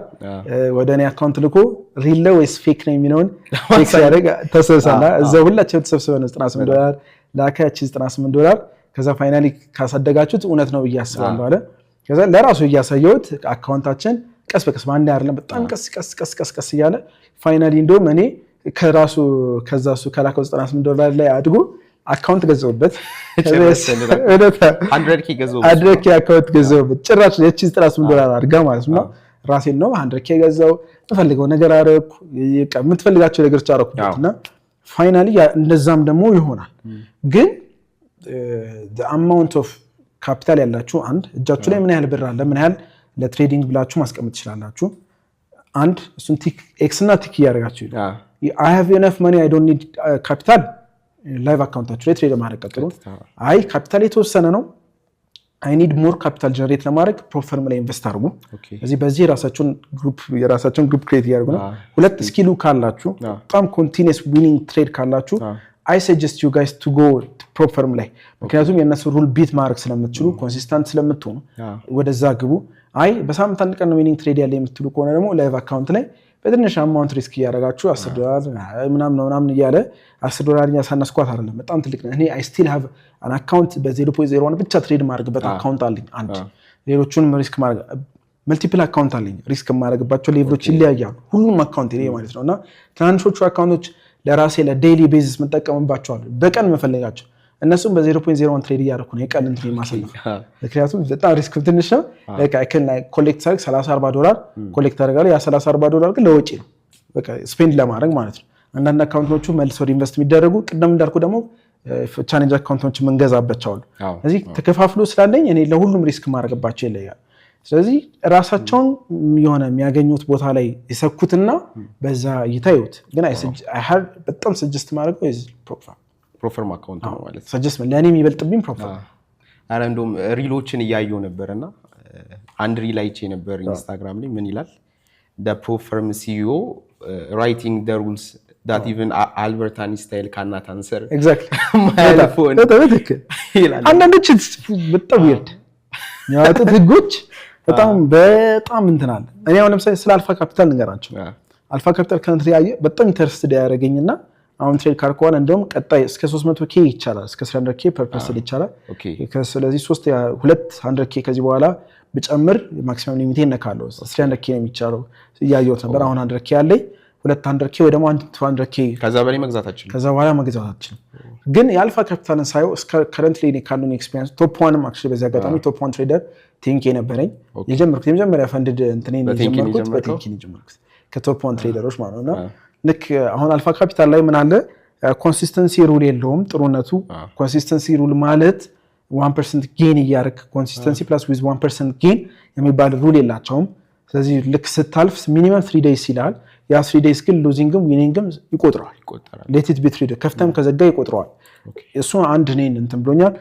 S1: ወደ እኔ account ልኮ real ነው ወይስ fake ነው የሚለውን check ሲያደርግ ተሰብሰና እዛ ሁላችን ተሰብስበን 98 ዶላር ላከ። ያቺ 98 ዶላር ከዛ finally ካሳደጋችሁት እውነት ነው ብዬ አስባለሁ አለ። ከዛ ለራሱ እያሳየሁት account ኣችን ቀስ በቀስ፣ በአንድ አይደለም፣ በጣም ቀስ ቀስ ቀስ ቀስ ቀስ እያለ finally እንደውም እኔ ከራሱ ከዛ እሱ ከላከው 98 ዶላር ላይ አድጎ account ገዘውበት፣ 100K account ገዘውበት። ጭራሽ ያቺ 98 ዶላር አድጋ ማለት ነው። ራሴን ነው 100K ገዛው፣ የምፈልገው ነገር አደረኩ፣ የምትፈልጋቸው ነገሮች አደረኩበት እና finally እንደዛም ደግሞ ይሆናል። ግን amount of capital ያላችሁ፣ አንድ እጃችሁ ላይ ምን ያህል ብር አለ፣ ምን ያህል ለ trading ብላችሁ ማስቀመጥ ትችላላችሁ። አንድ እሱን tick X እና tick እያደረጋችሁ፣ I have enough money, I don't need capital፣ live account ኣችሁ ላይ trade ማድረግ ቀጥሉ። አይ ካፒታል የተወሰነ ነው፣ I need more capital generate ለማድረግ prop firm ላይ invest አድርጉ። ስለዚህ በዚህ የራሳቸውን group create እያደረጉ ነው። ሁለት skill ኡ ካላችሁ፣ በጣም continuous winning trade ካላችሁ I suggest you guys to go prop firm ላይ፣ ምክንያቱም የእነሱ rule beat ማድረግ ስለምትችሉ፣ consistent ስለምትሆኑ ወደዛ ግቡ። አይ በሳምንት አንድ ቀን ነው winning trade ያለ የምትሉ ከሆነ ደግሞ live account ላይ በትንሽ amount risk እያደረጋችሁ 10 ዶላር ምናምን ምናምን እያለ፣ 10 ዶላር እያሳነስኳት አይደለም፣ በጣም ትልቅ ነው። እኔ I still have an account በ0.01 ብቻ trade ማድረግበት account አለኝ። አንድ ሌሎቹንም risk ማድረግ multiple account አለኝ። Risk የማደርግባቸው level ኦች ይለያያሉ። ሁሉም account እኔ ማለት ነው። እና ትናንሾቹ account ኦች ለራሴ ለ daily basis የምጠቀምባቸው አሉ፣ በቀን የምፈልጋቸው፣ እነሱም በ0.01 trade እያደረኩ ነው የቀን እንትን የማሳለፍ፣ ምክንያቱም በጣም risk ትንሽ ነው። Collect ሳደርግ 30 40 ዶላር collect አደርጋለሁ። ያ 30 40 ዶላር ግን ለወጪ ነው፣ በቃ spend ለማድረግ ማለት ነው። አንዳንድ account ኦቹ መልሰው invest የሚደረጉ፣ ቅድም እንዳልኩ ደግሞ challenge account ኦች የምንገዛባቸው አሉ። ስለዚህ ተከፋፍሎ ስላለኝ እኔ ለሁሉም risk ማድረግባቸው ይለያል። ስለዚህ ራሳቸውን የሆነ የሚያገኙት ቦታ ላይ የሰኩትና በዛ እይታ ይዩት። ግን በጣም suggest ማድረገው prop firm።
S2: Prop firm account ነው ማለት።
S1: Suggest ለእኔ የሚበልጥብኝ prop firm።
S2: አረ እንደውም reel ኦችን እያየው ነበር እና አንድ reel አይቼ ነበር ኢንስታግራም ላይ። ምን ይላል? "Prop firm CEO writing the rules that even አልበርት አንስታይን ካናት አንሰር።"
S1: Exactly።
S2: ማያልፈውን
S1: በትክክል።
S2: ይላል።
S1: አንዳንዶች በጣም weird የሚያወጡት ህጎች በጣም በጣም እንትን አለ። እኔ አሁን ለምሳሌ ስለ አልፋ ካፒታል ንገራቸው። አልፋ ካፒታል currently ያየ በጣም interested ያደረገኝና አሁን trade ካር ከሆነ እንደውም ቀጣይ እስከ 300 K ይቻላል፣ እስከ 300 K per person ይቻላል። ስለዚህ ሶስት ሁለት 100 K ከዚህ በኋላ ብጨምር maximum limit ኤ እነካለሁ። 300 K ነው የሚቻለው እያየሁት ነበር። አሁን 100 K አለኝ። ሁለት 100 K ወይ ደግሞ አንድ 200 K።
S2: ከዛ በላይ መግዛት አችልም።
S1: ከዛ በኋላ መግዛት አትችልም። ግን የአልፋ ካፒታልን ሳየው እስከ currently እኔ ካሉኝ experience top one ም actually በዚህ አጋጣሚ top one trader 10K ነበረኝ የጀመርኩት፣ የመጀመሪያ funded እንትኔን
S2: በ 10K ነው
S1: የጀመርኩት
S2: የጀመርከው?
S1: በ 10K ነው የጀመርኩት ከ top one trader ኦች ማለት ነው። እና ልክ አሁን አልፋ ካፒታል ላይ ምን አለ? Consistency rule የለውም። ጥሩነቱ consistency rule ማለት 1% gain እያደረግ consistency plus with 1% gain የሚባል rule የላቸውም። ስለዚህ ልክ ስታልፍ minimum 3 days ይላል። ያ 3 days ግን losing ም winning ም ይቆጥረዋል።
S2: ይቆጠራል።
S1: Let it be trade ከፍተም ከዘጋ ይቆጥረዋል። እሱ አንድ እኔን እንትን ብሎኛል።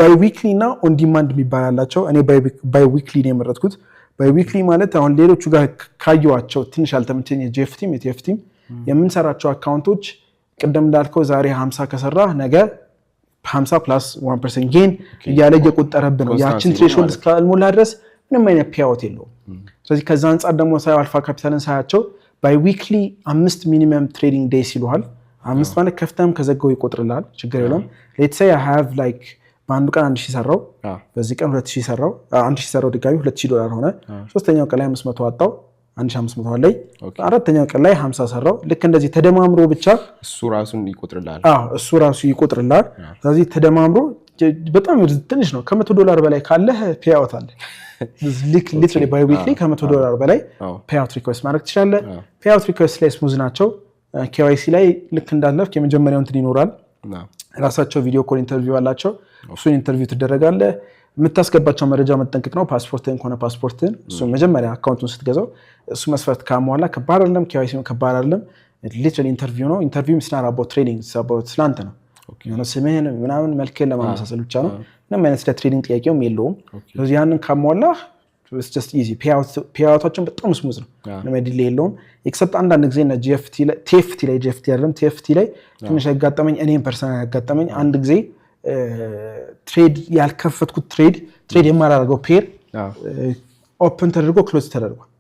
S1: Biweekly እና on demand የሚባል አላቸው። እኔ biweekly ነው የመረጥኩት። Biweekly ማለት አሁን ሌሎቹ ጋር ካየኋቸው ትንሽ ያልተመቸኝ የጂኤፍቲም የቲኤፍቲም የምንሰራቸው account ኦች ቅድም እንዳልከው ዛሬ 50 ከሰራ ነገ 50 plus 1% gain እያለ እየቆጠረብህ ነው። ያችን threshold እስካልሞላ ድረስ ምንም አይነት payout የለውም። ስለዚህ ከዛ አንጻር ደግሞ ሳየው አልፋ ካፒታልን ሳያቸው biweekly አምስት minimum trading days ይሉሃል። አምስት ማለት ከፍተም ከዘጋው ይቆጥርልሃል፣ ችግር የለውም። Let's say I have like በአንዱ ቀን 1,000 ሰራው፣ በዚህ ቀን 2,000 ሰራው፣ 1,000 ሰራው፣ ድጋሚ $2,000 ሆነ። ሶስተኛው ቀን ላይ 500 አጣው፣ 1500 ላይ፣ አራተኛው ቀን ላይ 50 ሰራው። ልክ እንደዚህ ተደማምሮ ብቻ
S2: እሱ ራሱን ይቆጥርልሃል።
S1: አዎ፣ እሱ ራሱ ይቆጥርልሃል። ስለዚህ ተደማምሮ በጣም ትንሽ ነው። ከ100 ዶላር በላይ ካለህ payout አለ። Literally biweekly ከ100 ዶላር በላይ payout request ማድረግ ትችላለህ። Payout request ላይ smooth ናቸው። KYC ላይ ልክ እንዳለፍክ የመጀመሪያው እንትን ይኖራል። ራሳቸው video call interview አላቸው። እሱን interview ትደረጋለህ። የምታስገባቸው መረጃ መጠንቀቅ ነው። ፓስፖርትን ከሆነ ፓስፖርትን እሱ መጀመሪያ account ኡን ስትገዛው እሱ መስፈርት ካሟላ ከባድ አይደለም። KYC ከባድ አይደለም። Literally interview ነው። Interview it's not about trading፣ ስላንተ ነው። የሆነ ስምህን ምናምን መልክህን ለማመሳሰል ብቻ ነው። ምንም አይነት ስለ trading ጥያቄውም የለውም። ስለዚህ ያንን ካሟላ easy፣ payout ኣቸውን በጣም smooth ነው። ምንም delay የለውም። Except አንዳንድ ጊዜ TFT ላይ፣ GFT አይደለም፣ TFT ላይ ትንሽ ያጋጠመኝ፣ እኔም personal ያጋጠመኝ አንድ ጊዜ trade ያልከፈትኩት trade የማላደርገው pair open ተደርጎ close ተደርጓል።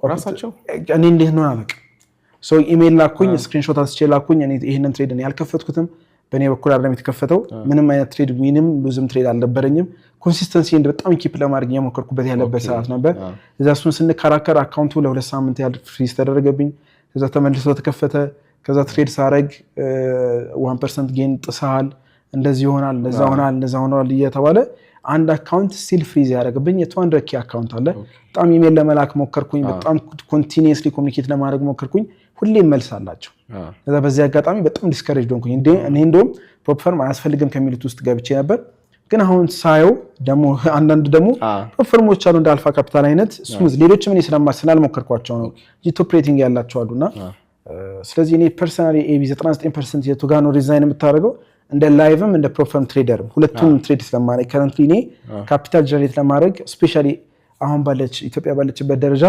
S2: ራሳቸው።
S1: እኔ እንዴት እንደሆነ አላውቅም። ኢሜይል ላኩኝ፣ screenshot አንስቼ ላኩኝ። እኔ ይህንን trade እኔ ያልከፈትኩትም፣ በእኔ በኩል አይደለም የተከፈተው። ምንም አይነት trade win ም lose ም trade አልነበረኝም። Consistency በጣም keep ለማድረግ እየሞከርኩበት ያለበት ሰዓት ነበር። እዛ እሱን ስንከራከር account ኡ ለ2 ሳምንት ያህል freeze ተደረገብኝ። ከዛ ተመልሶ ተከፈተ። ከዛ trade ሳረግ 1% gain ጥሰሃል፣ እንደዚህ ይሆናል፣ እንደዛ ሆናል፣ እንደዛ ሆናል እየተባለ አንድ account still freeze ያደረግብኝ የ 200K account አለ። በጣም ኢሜል ለመላክ ሞከርኩኝ። በጣም continuously communicate ለማድረግ ሞከርኩኝ። ሁሌም መልስ አላቸው። ከዛ በዚህ አጋጣሚ በጣም discourage ሆንኩኝ። እኔ እንደውም prop firm አያስፈልግም ከሚሉት ውስጥ ገብቼ ነበር። ግን አሁን ሳየው ደግሞ አንዳንድ ደግሞ prop firm ኦች አሉ እንደ አልፋ ካፒታል አይነት smooth፣ ሌሎችም እኔ ስላልሞከርኳቸው ነው፣ top rating ያላቸው አሉና ስለዚህ እኔ personally ኤቢ 99% የቱ ጋር ነው resign የምታደርገው? እንደ live ም እንደ prop firm trader ም ሁለቱም trade ስለማድረግ currently እኔ capital generate ለማድረግ especially አሁን ባለች ኢትዮጵያ ባለችበት ደረጃ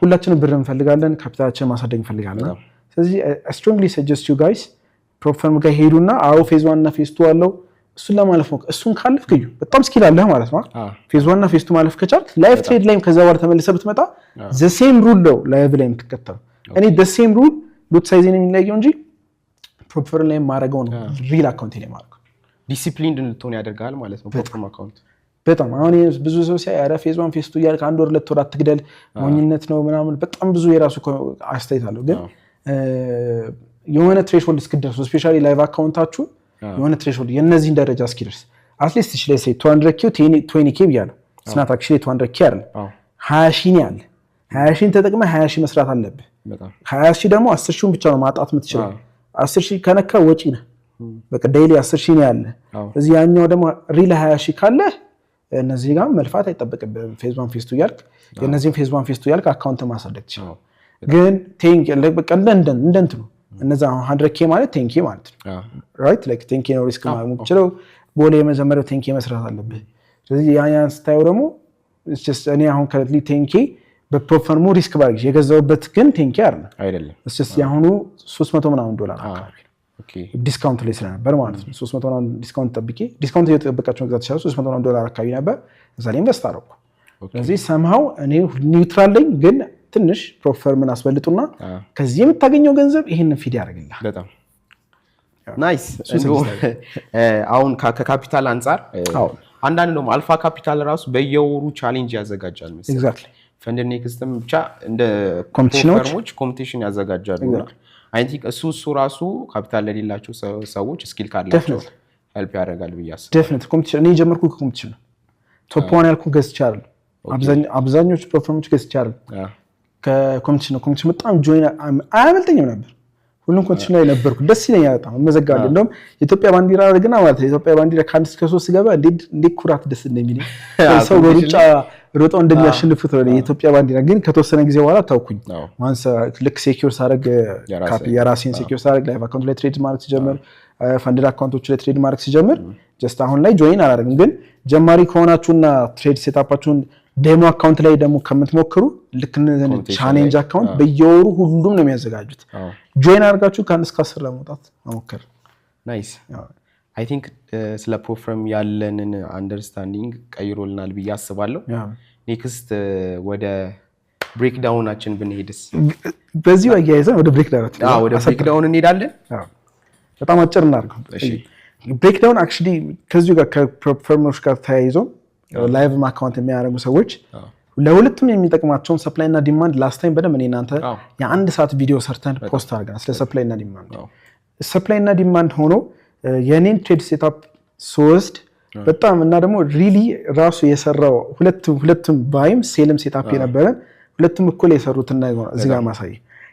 S1: ሁላችንም ብር እንፈልጋለን፣ ካፒታላችንን ማሳደግ እንፈልጋለን። ስለዚህ strongly suggest you guys prop firm ጋር ሄዱና አዎ phase one እና phase two አለው፣ እሱን ለማለፍ ሞክር። እሱን ካለፍክ እዩ በጣም skill አለህ ማለት ነው። Phase one እና phase two ማለፍ ከቻልክ live trade ላይም ከዛ በኋላ ተመልሰህ ብትመጣ the same rule ነው live ላይ የምትከተለው። እኔ the same rule lot size የሚለየው እንጂ prop firm ላይ የማደርገው ነው real account ላይ የማደርገው።
S2: ዲሲፕሊን እንድትሆን ያደርጋል ማለት ነው prop firm account።
S1: በጣም። አሁን ብዙ ሰው ሲያይ ኧረ phase one phase two እያልክ አንድ ወር 2 ወር አትግደል፣ ሞኝነት ነው ምናምን፣ በጣም ብዙ የራሱ አስተያየት አለው። ግን የሆነ threshold እስክደርሱ especially live account ኣችሁ የሆነ threshold የእነዚህን ደረጃ እስኪደርስ at least እሺ let's say 200K 20K ብያለሁ። It's not actually 200K አይደለም፣ 20,000 ነው ያለ። 20,000ን ተጠቅመህ 20,000 መስራት አለብህ። 20,000 ደግሞ 10,000ውን ብቻ ነው ማጣት የምትችለው። 10,000 ከነካ ወጪ ነህ። በቃ daily 10,000 ነው ያለ። እዚህ ያኛው ደግሞ real 20,000 ካለ እነዚህ ጋር መልፋት አይጠበቅብህም። Phase one phase two እያልክ የእነዚህን phase one phase two እያልክ account ማሳደግ ትችላለህ። ግን በቃ እንደ እንትኑ እነዛ 100K ማለት 10K ማለት ነው። Right, like 10K ነው risk ማድረግ የምትችለው። ቦሌ የመጀመሪያው 10K መስራት አለብህ። ስለዚህ ያን ስታየው ደግሞ እኔ አሁን currently 10K በ prop firm ኡ risk ባርግ የገዛውበት ግን 10K አይደለም።
S2: አይደለም።
S1: የአሁኑ 300 ምናምን ዶላር አካባቢ discount ላይ ስለነበር ማለት ነው። 300 ምናምን discount ጠብቄ፣ discount እየጠበቃቸው መግዛት ይችላል። 300 ምናምን ዶላር አካባቢ ነበር፣ እዛ ላይ invest አደረኩ። ስለዚህ somehow እኔ neutral ነኝ፣ ግን ትንሽ prop firm ን አስበልጡና ከዚህ የምታገኘው ገንዘብ ይህንን feed ያደርግልሃል።
S2: በጣም nice። አሁን ከካፒታል አንጻር አንዳንድ ደግሞ አልፋ ካፒታል ራሱ በየወሩ challenge ያዘጋጃል መሰለኝ። FundedNext ም ብቻ እንደ
S1: competition ኦች
S2: firm ኦች competition ያዘጋጃሉ። I think እሱ ራሱ ካፒታል ለሌላቸው ሰዎች skill ካላቸው help ያደርጋል ብዬ አስባለሁ።
S1: Definitely competition። እኔ የጀመርኩት ከ competition ነው። Top one ያልኩ ገዝቼ አይደለም። አብዛኞቹ prop firm ኦች ገዝቼ አይደለም፣ ከ competition ነው። Competition በጣም join አያመልጠኝም ነበር። ሁሉም competition ላይ ነበርኩ። ደስ ይለኛል በጣም፣ እመዘጋለሁ። እንደውም የኢትዮጵያ ባንዲራ አድርግና ማለት ነው፣ የኢትዮጵያ ባንዲራ ከ1 እስከ 3 ስገባ እንዴት ኩራት ደስ እንደሚለኝ፣ ሰው በሩጫ ሮጠው እንደሚያሸንፉት ነው የኢትዮጵያ ባንዲራ። ግን ከተወሰነ ጊዜ በኋላ ታውኩኝ። Once ልክ secure ሳደርግ፣ የራሴን secure ሳደርግ፣ live account ላይ trade ማድረግ ሲጀምር፣ funded account ኦች ላይ trade ማድረግ ሲጀምር just አሁን ላይ join አላደርግም። ግን ጀማሪ ከሆናችሁና trade setup ኣችሁን demo account ላይ ደግሞ ከምትሞክሩ ልክ challenge account በየወሩ ሁሉም ነው የሚያዘጋጁት። Join አድርጋችሁ ከ1 እስከ 10 ለመውጣት መሞከር።
S2: Nice። I think ስለ prop firm ያለንን understanding ቀይሮልናል ብዬ አስባለሁ። Next ወደ breakdown ኣችን ብንሄድስ?
S1: በዚሁ አያይዘን ወደ breakdown
S2: ወደ breakdown እንሄዳለን።
S1: በጣም አጭር እናድርገው። Breakdown actually ከዚሁ ጋር ከ prop firm ኦች ጋር ተያይዞ live account የሚያደርጉ ሰዎች ለሁለቱም የሚጠቅማቸውን supply እና demand last time በደንብ እኔ እናንተ የአንድ ሰዓት ቪዲዮ ሰርተን post አድርገናል ስለ supply እና demand። Supply እና demand ሆኖ የኔን trade setup ስወስድ በጣም እና ደግሞ really ራሱ የሰራው ሁለቱም buy ም sell ም setup የነበረን ሁለቱም እኩል የሰሩትን ነገር እዚህ ጋር ማሳየ።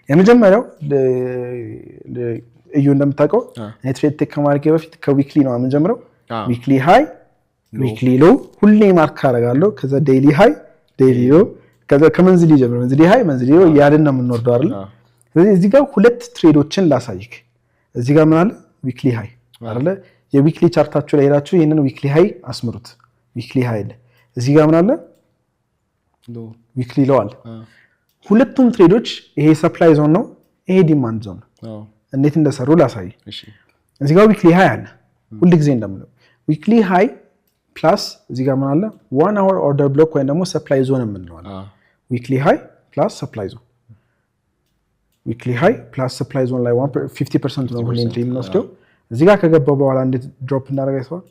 S1: የመጀመሪያው እዩ፣ እንደምታውቀው እኔ trade take ከማድረጌ በፊት ከ weekly ነው የምንጀምረው። Weekly high፣ weekly low ሁሌ mark አደርጋለሁ። ከዛ daily high፣ daily low፣ ከዛ ከ monthly ጀምሮ monthly high፣ monthly low እያልን ነው የምንወርደው አይደል? ስለዚህ እዚህ ጋር ሁለት trade ኦችን ላሳይክ። እዚህ ጋር ምን አለ? Weekly high አይደለ? የ weekly chart ኣችሁ ላይ ሄዳችሁ ይህንን weekly high አስምሩት። Weekly high አለ። እዚህ ጋር ምን አለ? Weekly low አለ። ሁለቱም trade ኦች ይሄ supply zone ነው፣ ይሄ demand zone ነው። እንዴት እንደሰሩ ላሳይ። እዚህ ጋር weekly high አለ። ሁል ጊዜ እንደምለው weekly high plus እዚህ ጋር ምን አለ? 1 hour order block ወይም ደግሞ supply zone የምንለው አለ። Weekly high plus supply zone፣ weekly high plus supply zone ላይ 50% ነው ሁሌ entry የምንወስደው። እዚህ ጋር ከገባው በኋላ እንዴት drop እንዳደረገ አይተዋል።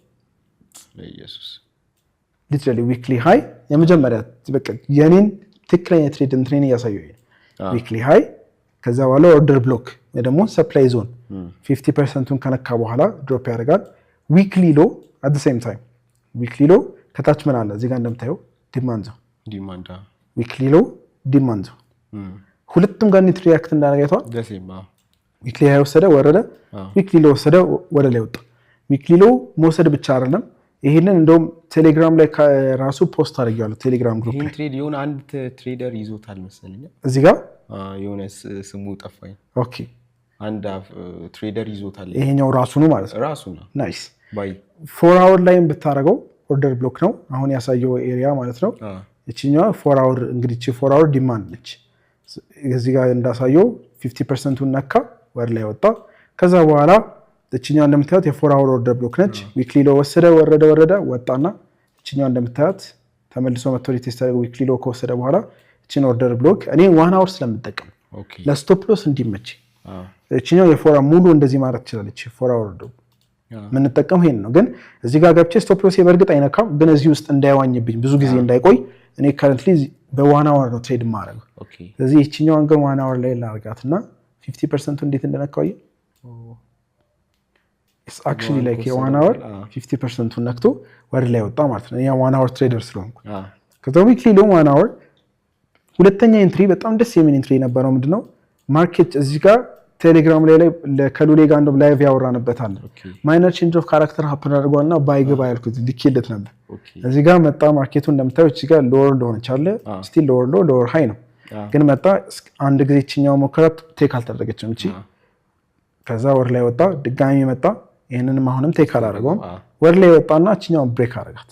S1: Literally weekly high የመጀመሪያ በቃ የኔን ትክክለኛ trade እንትኔን እያሳየሁ፣ weekly high ከዛ በኋላ order block ወይ ደግሞ supply zone 50% ኡን ከነካ በኋላ drop ያደርጋል። Weekly low at same time weekly low ከታች ምን አለ? እዚህ ጋር እንደምታየው demand zone፣ weekly low፣ demand zone፣ ሁለቱም ጋር እንዴት react እንዳደረገ አይተዋል። Weekly high ወሰደ፣ ወረደ። Weekly low ወሰደ፣ ወደ ላይ ወጣ። Weekly low መውሰድ ብቻ አይደለም። ይሄንን እንደውም ቴሌግራም ላይ ራሱ post አድርጌዋለሁ። ቴሌግራም group
S2: ይህን
S1: ላይ
S2: trade የሆነ አንድ trader ይዞታል መሰለኝ።
S1: እዚህ ጋር
S2: የሆነ ስሙ ጠፋኝ። አንድ trader ይዞታል።
S1: ይሄኛው ራሱ ነው ማለት ነው።
S2: ራሱ ነው።
S1: Nice።
S2: Buy
S1: 4 hour ላይም ብታደርገው order block ነው አሁን ያሳየው area ማለት ነው። እችኛዋ 4 hour እንግዲህ እቺ 4 hour demand ነች። እዚህ ጋር እንዳሳየው 50% ኡን ነካ፣ ወደ ላይ ወጣ። ከዛ በኋላ እችኛዋ እንደምታዩት የ 4 hour order block ነች። Weekly low ወሰደ፣ ወረደ፣ ወረደ፣ ወጣና እችኛዋ እንደምታዩት ተመልሶ መጥቶ retest አደረገ። Weekly low ከወሰደ በኋላ እችን order block እኔ 1 hour ስለምጠቀም ለ stop loss እንዲመች እችኛው የ 4 ሙሉ እንደዚህ ማድረግ ትችላለች። 4 hour የምንጠቀመው ይሄን ነው። ግን እዚህ ጋር ገብቼ stop loss በእርግጥ አይነካም፣ ግን እዚህ ውስጥ እንዳይዋኝብኝ፣ ብዙ ጊዜ እንዳይቆይ እኔ currently በ 1 hour ነው trade የማደርገው። ስለዚህ ይችኛዋን ግን 1 hour ላይ ላርጋት እና 50% ኡ እንዴት እንደነካው actually like የ 1 hour 50% ኡን ነክቶ ወደ ላይ ወጣ ማለት ነው። 1 hour trader ስለሆንኩ ከዛ weekly low 1 hour ሁለተኛ entry በጣም ደስ የሚል entry የነበረው ምንድነው? Market እዚህ ጋር ቴሌግራም ላይ ከሉሌ ጋር እንደውም live ያወራንበት አለ። Minor change of character happen አድርጓልና buy ግባ ያልኩት ልኬለት ነበር። እዚህ ጋር መጣ market ኡ፣ እንደምታየው እዚህ ጋር lower low ሆነች አለ፣ still lower low፣ lower high ነው። ግን መጣ አንድ ጊዜ ይችኛው ሞከራት፣ take አልተደረገችም እቺ። ከዛ ወደ ላይ ወጣ፣ ድጋሚ መጣ። ይህንንም አሁንም take አላደረገውም። ወደ ላይ ወጣና እችኛውን break አደረጋት።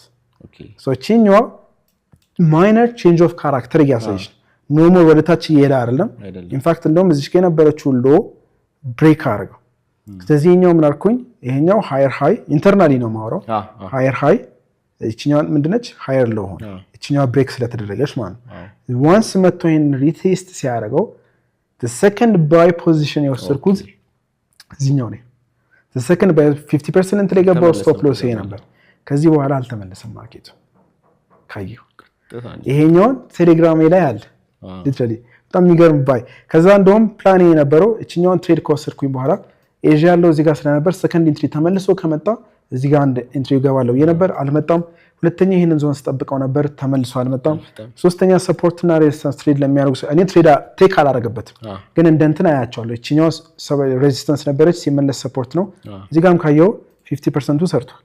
S1: እችኛዋ minor change of character እያሳየች ነው። No more ወደ ታች እየሄደ አይደለም። In fact እንደውም እዚች ጋ የነበረችው low break አደረገው። ስለዚህ ይሄኛው ምን አልኩኝ? ይሄኛው higher high internally ነው የማወራው። Higher high ይችኛዋን ምንድነች? Higher low ሆነ። ይችኛዋ break ስለተደረገች ማለት ነው። Once መጥቶ ይሄን retest ሲያደርገው second buy position የወሰድኩት እዚህኛው ነው። Second buy 50% ላይ የገባው፣ stop loss ይሄ ነበር። ከዚህ በኋላ አልተመለሰም market ኡ ካየሁ። ይሄኛውን ቴሌግራሜ ላይ አለ። Literally በጣም የሚገርም buy። ከዛ እንደውም ፕላን የነበረው እችኛዋን trade ከወሰድኩኝ በኋላ ኤዥያ ያለው እዚህ ጋር ስለነበር second entry ተመልሶ ከመጣ እዚህ ጋር አንድ entry እገባለሁ ብዬ ነበር። አልመጣም። ሁለተኛ ይህንን ዞን ስጠብቀው ነበር፣ ተመልሶ አልመጣም። ሶስተኛ support ና resistance trade ለሚያደርጉ፣ እኔ trade take አላረገበትም፣ ግን እንደ እንትን አያቸዋለሁ። ይችኛው resistance ነበረች፣ ሲመለስ support ነው። እዚህ ጋርም ካየው 50% ኡ ሰርቷል።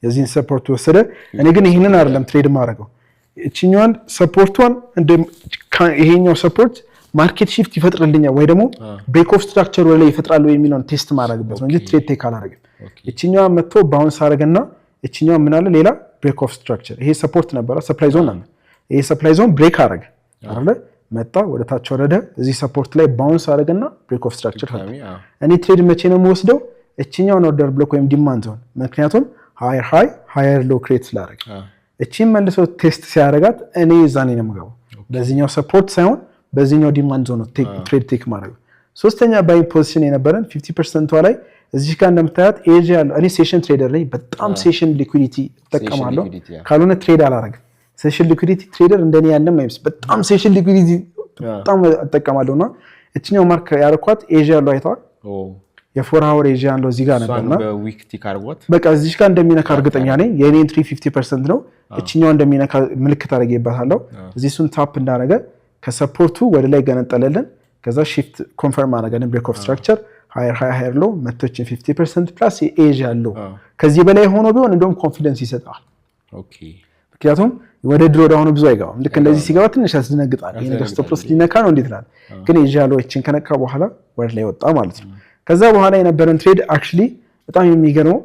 S1: የዚህን support ወሰደ። እኔ ግን ይህንን አይደለም trade ማድረገው፣ እችኛዋን support ኧን፣ ይሄኛው support market shift ይፈጥርልኛል ወይ ደግሞ break of structure ወደ ላይ ይፈጥራሉ የሚለውን test ማድረግበት ነው እንጂ trade take አላደረግም። እችኛዋ መጥቶ bounce አደረገና እችኛዋ ምን አለ? ሌላ break of structure። ይሄ support ነበረ፣ supply zone ነበር። ይሄ supply zone break አደረገ አይደለ? መጣ፣ ወደ ታች ወረደ። እዚህ support ላይ bounce አደረገና break of structure ፈጠረ። እኔ trade መቼ ነው የምወስደው? እችኛውን order block ወይም demand zone፣ ምክንያቱም higher high, higher low create ስላደረገ እቺን መልሶ test ሲያደርጋት እኔ እዛኔ ነው የምገባው። በዚህኛው support ሳይሆን በዚህኛው demand zone ነው trade take ማድረግ። ሶስተኛ buy position የነበረን 50% ላይ እዚህ ጋር እንደምታያት ኤዥያ ያለው፣ እኔ session trader ላይ በጣም session liquidity እጠቀማለሁ። ካልሆነ trade አላረግም። Session liquidity trader እንደኔ ያለም አይመስል፣ በጣም session liquidity በጣም እጠቀማለሁ። እና እችኛው mark ያደረኳት ኤዥያ ያለው አይተዋል። የ 4 hour ኤዥያ ያለው እዚህ ጋር ነበርና በቃ እዚህ ጋር እንደሚነካ እርግጠኛ ነኝ። የኔ entry 50% ነው። እችኛው እንደሚነካ ምልክት አድርጌበታለሁ። እዚህ እሱን tap እንዳደረገ ከ support ኡ ወደ ላይ ገነጠለልን። ከዛ shift confirm አደረገልን፣ break of structure, higher high, higher low መቶችን 50% plus የኤዥያ low። ከዚህ በላይ ሆኖ ቢሆን እንደውም confidence ይሰጠዋል። ምክንያቱም ወደ drawdown ኡ ብዙ አይገባም። ልክ እንደዚህ ሲገባ ትንሽ ያስደነግጣል። ይሄ ነገር stop loss ሊነካ ነው እንዴት ይላል። ግን ኤዥያ low ዎችን ከነካ በኋላ ወደ ላይ ወጣ ማለት ነው። ከዛ በኋላ የነበረን trade actually በጣም የሚገርመው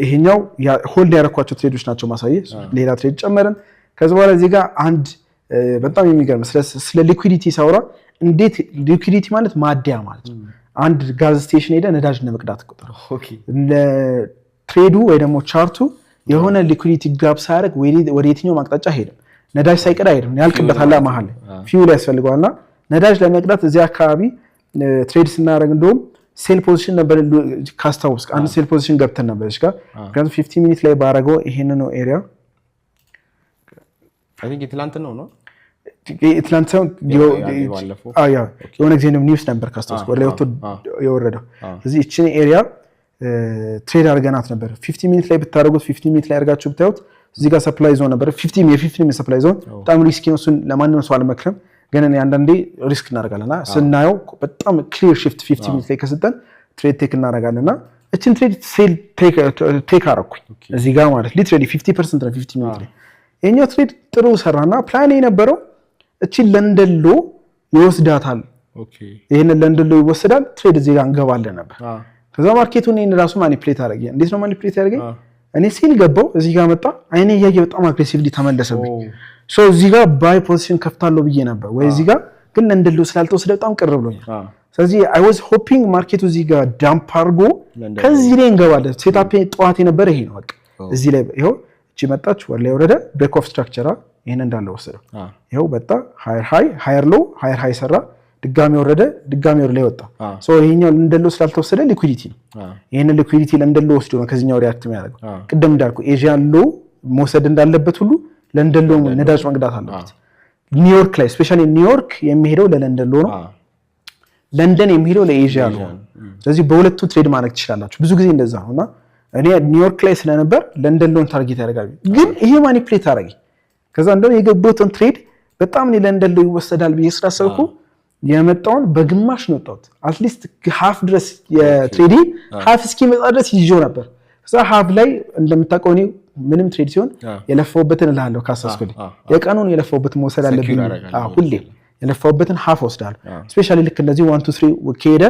S1: ይሄኛው hold ያደረኳቸው trade ኦች ናቸው ማሳየ። ሌላ trade ጨመርን። ከዚ በኋላ እዚህ ጋር አንድ በጣም የሚገርም፣ ስለ liquidity ሳውራ እንዴት liquidity ማለት ማደያ ማለት ነው። አንድ gas station ሄደ ነዳጅ ለመቅዳት ቁጥር trade ኡ ወይ ደግሞ chart ኡ የሆነ liquidity grab ሳያደርግ ወደ የትኛውም አቅጣጫ አይሄድም። ነዳጅ ሳይቀዳ አይሄድም፣ ያልቅበታል። መሀል ላይ fuel ያስፈልገዋልና ነዳጅ ለመቅዳት እዚህ አካባቢ trade ስናደርግ እንደውም sell position ነበር ካስታውስ፣ አንድ sell position ገብተን ነበር እዚህ ጋር። ምክንያቱም 15 minute ላይ ባረገው ይሄን ነው area።
S2: የትላንት ነው ነው።
S1: ትላንት ሳይሆን የሆነ ጊዜ news ነበር ካስታውስ፣ ወደ ላይ ወጥቶ የወረደው። እዚህ እችን area trade አድርገናት ነበር። 15 minute ላይ ብታደርጉት፣ 15 minute ላይ አድርጋችሁ ብታዩት እዚህ ጋር supply zone ነበር። የ 15 minute supply zone በጣም risky ነው። እሱን ለማንም ሰው አልመክርም። ግን እኔ አንዳንዴ risk እናደርጋለን። ስናየው በጣም clear shift 15 minute ላይ ከሰጠን trade take እናደርጋለን። እና እችን trade sell take አደረኩኝ እዚህ ጋር ማለት literally 50% ነው 15 minute ላይ። ይሄኛው trade ጥሩ ሰራና ፕላን የነበረው እችን London low ይወስዳታል። ይህንን London low ይወስዳል፣ trade እዚህ ጋር እንገባለን ነበር። ከዛ market ኡ እኔን ራሱ manipulate አደረገኝ። እንዴት ነው manipulate ያደረገኝ? እኔ sell ገባው፣ እዚህ ጋር መጣ፣ አይኔ እያየ በጣም aggressively ተመለሰብኝ። So እዚህ ጋር buy position ከፍታለሁ ብዬ ነበር ወይ እዚህ ጋር፣ ግን London low ስላልተወሰደ በጣም ቅር ብሎኛል። ስለዚህ I was hoping market ኡ እዚህ ጋር dump አድርጎ ከዚህ ላይ እንገባለን። Setup ጠዋት የነበረ ይሄ ነው። በቃ እዚህ ላይ ይኸው እቺ መጣች፣ ወደ ላይ ወረደ፣ break of structure ይሄን እንዳለ ወሰደው። ይኸው መጣ፣ higher high, higher low, higher high ሰራ፣ ድጋሚ ወረደ፣ ድጋሚ ወደ ላይ ወጣ። So ይሄኛው London low ስላልተወሰደ liquidity ነው። ይሄንን liquidity London low ወስዶ ነው ከዚህኛው react የሚያደርገው። ቅድም እንዳልኩ Asian low መውሰድ እንዳለበት ሁሉ London low ነዳጅ መቅዳት አለበት። ኒውዮርክ ላይ especially ኒውዮርክ የሚሄደው ለ London low ነው። ለንደን የሚሄደው ለኤዥያ low ነው። ስለዚህ በሁለቱ trade ማድረግ ትችላላችሁ። ብዙ ጊዜ እንደዛ ነው። እና እኔ ኒውዮርክ ላይ ስለነበር London low ን target ያደርጋል። ግን ይሄ manipulate አደረገኝ። ከዛ እንደውም የገባሁትን trade በጣም እኔ London low ይወሰዳል ብዬ ስላሰብኩ የመጣውን በግማሽ ነው የወጣሁት። At least half ድረስ የ trade half እስኪመጣ ድረስ ይዤው ነበር። ከዛ half ላይ እንደምታውቀው እኔ ምንም trade ሲሆን የለፋሁበትን እልሃለሁ ካሳስኩልኝ የቀኑን የለፋሁበትን መውሰድ አለብኝ። ሁሌ የለፋሁበትን half ወስዳለሁ። Especially ልክ እንደዚህ 1 to 3 ከሄደ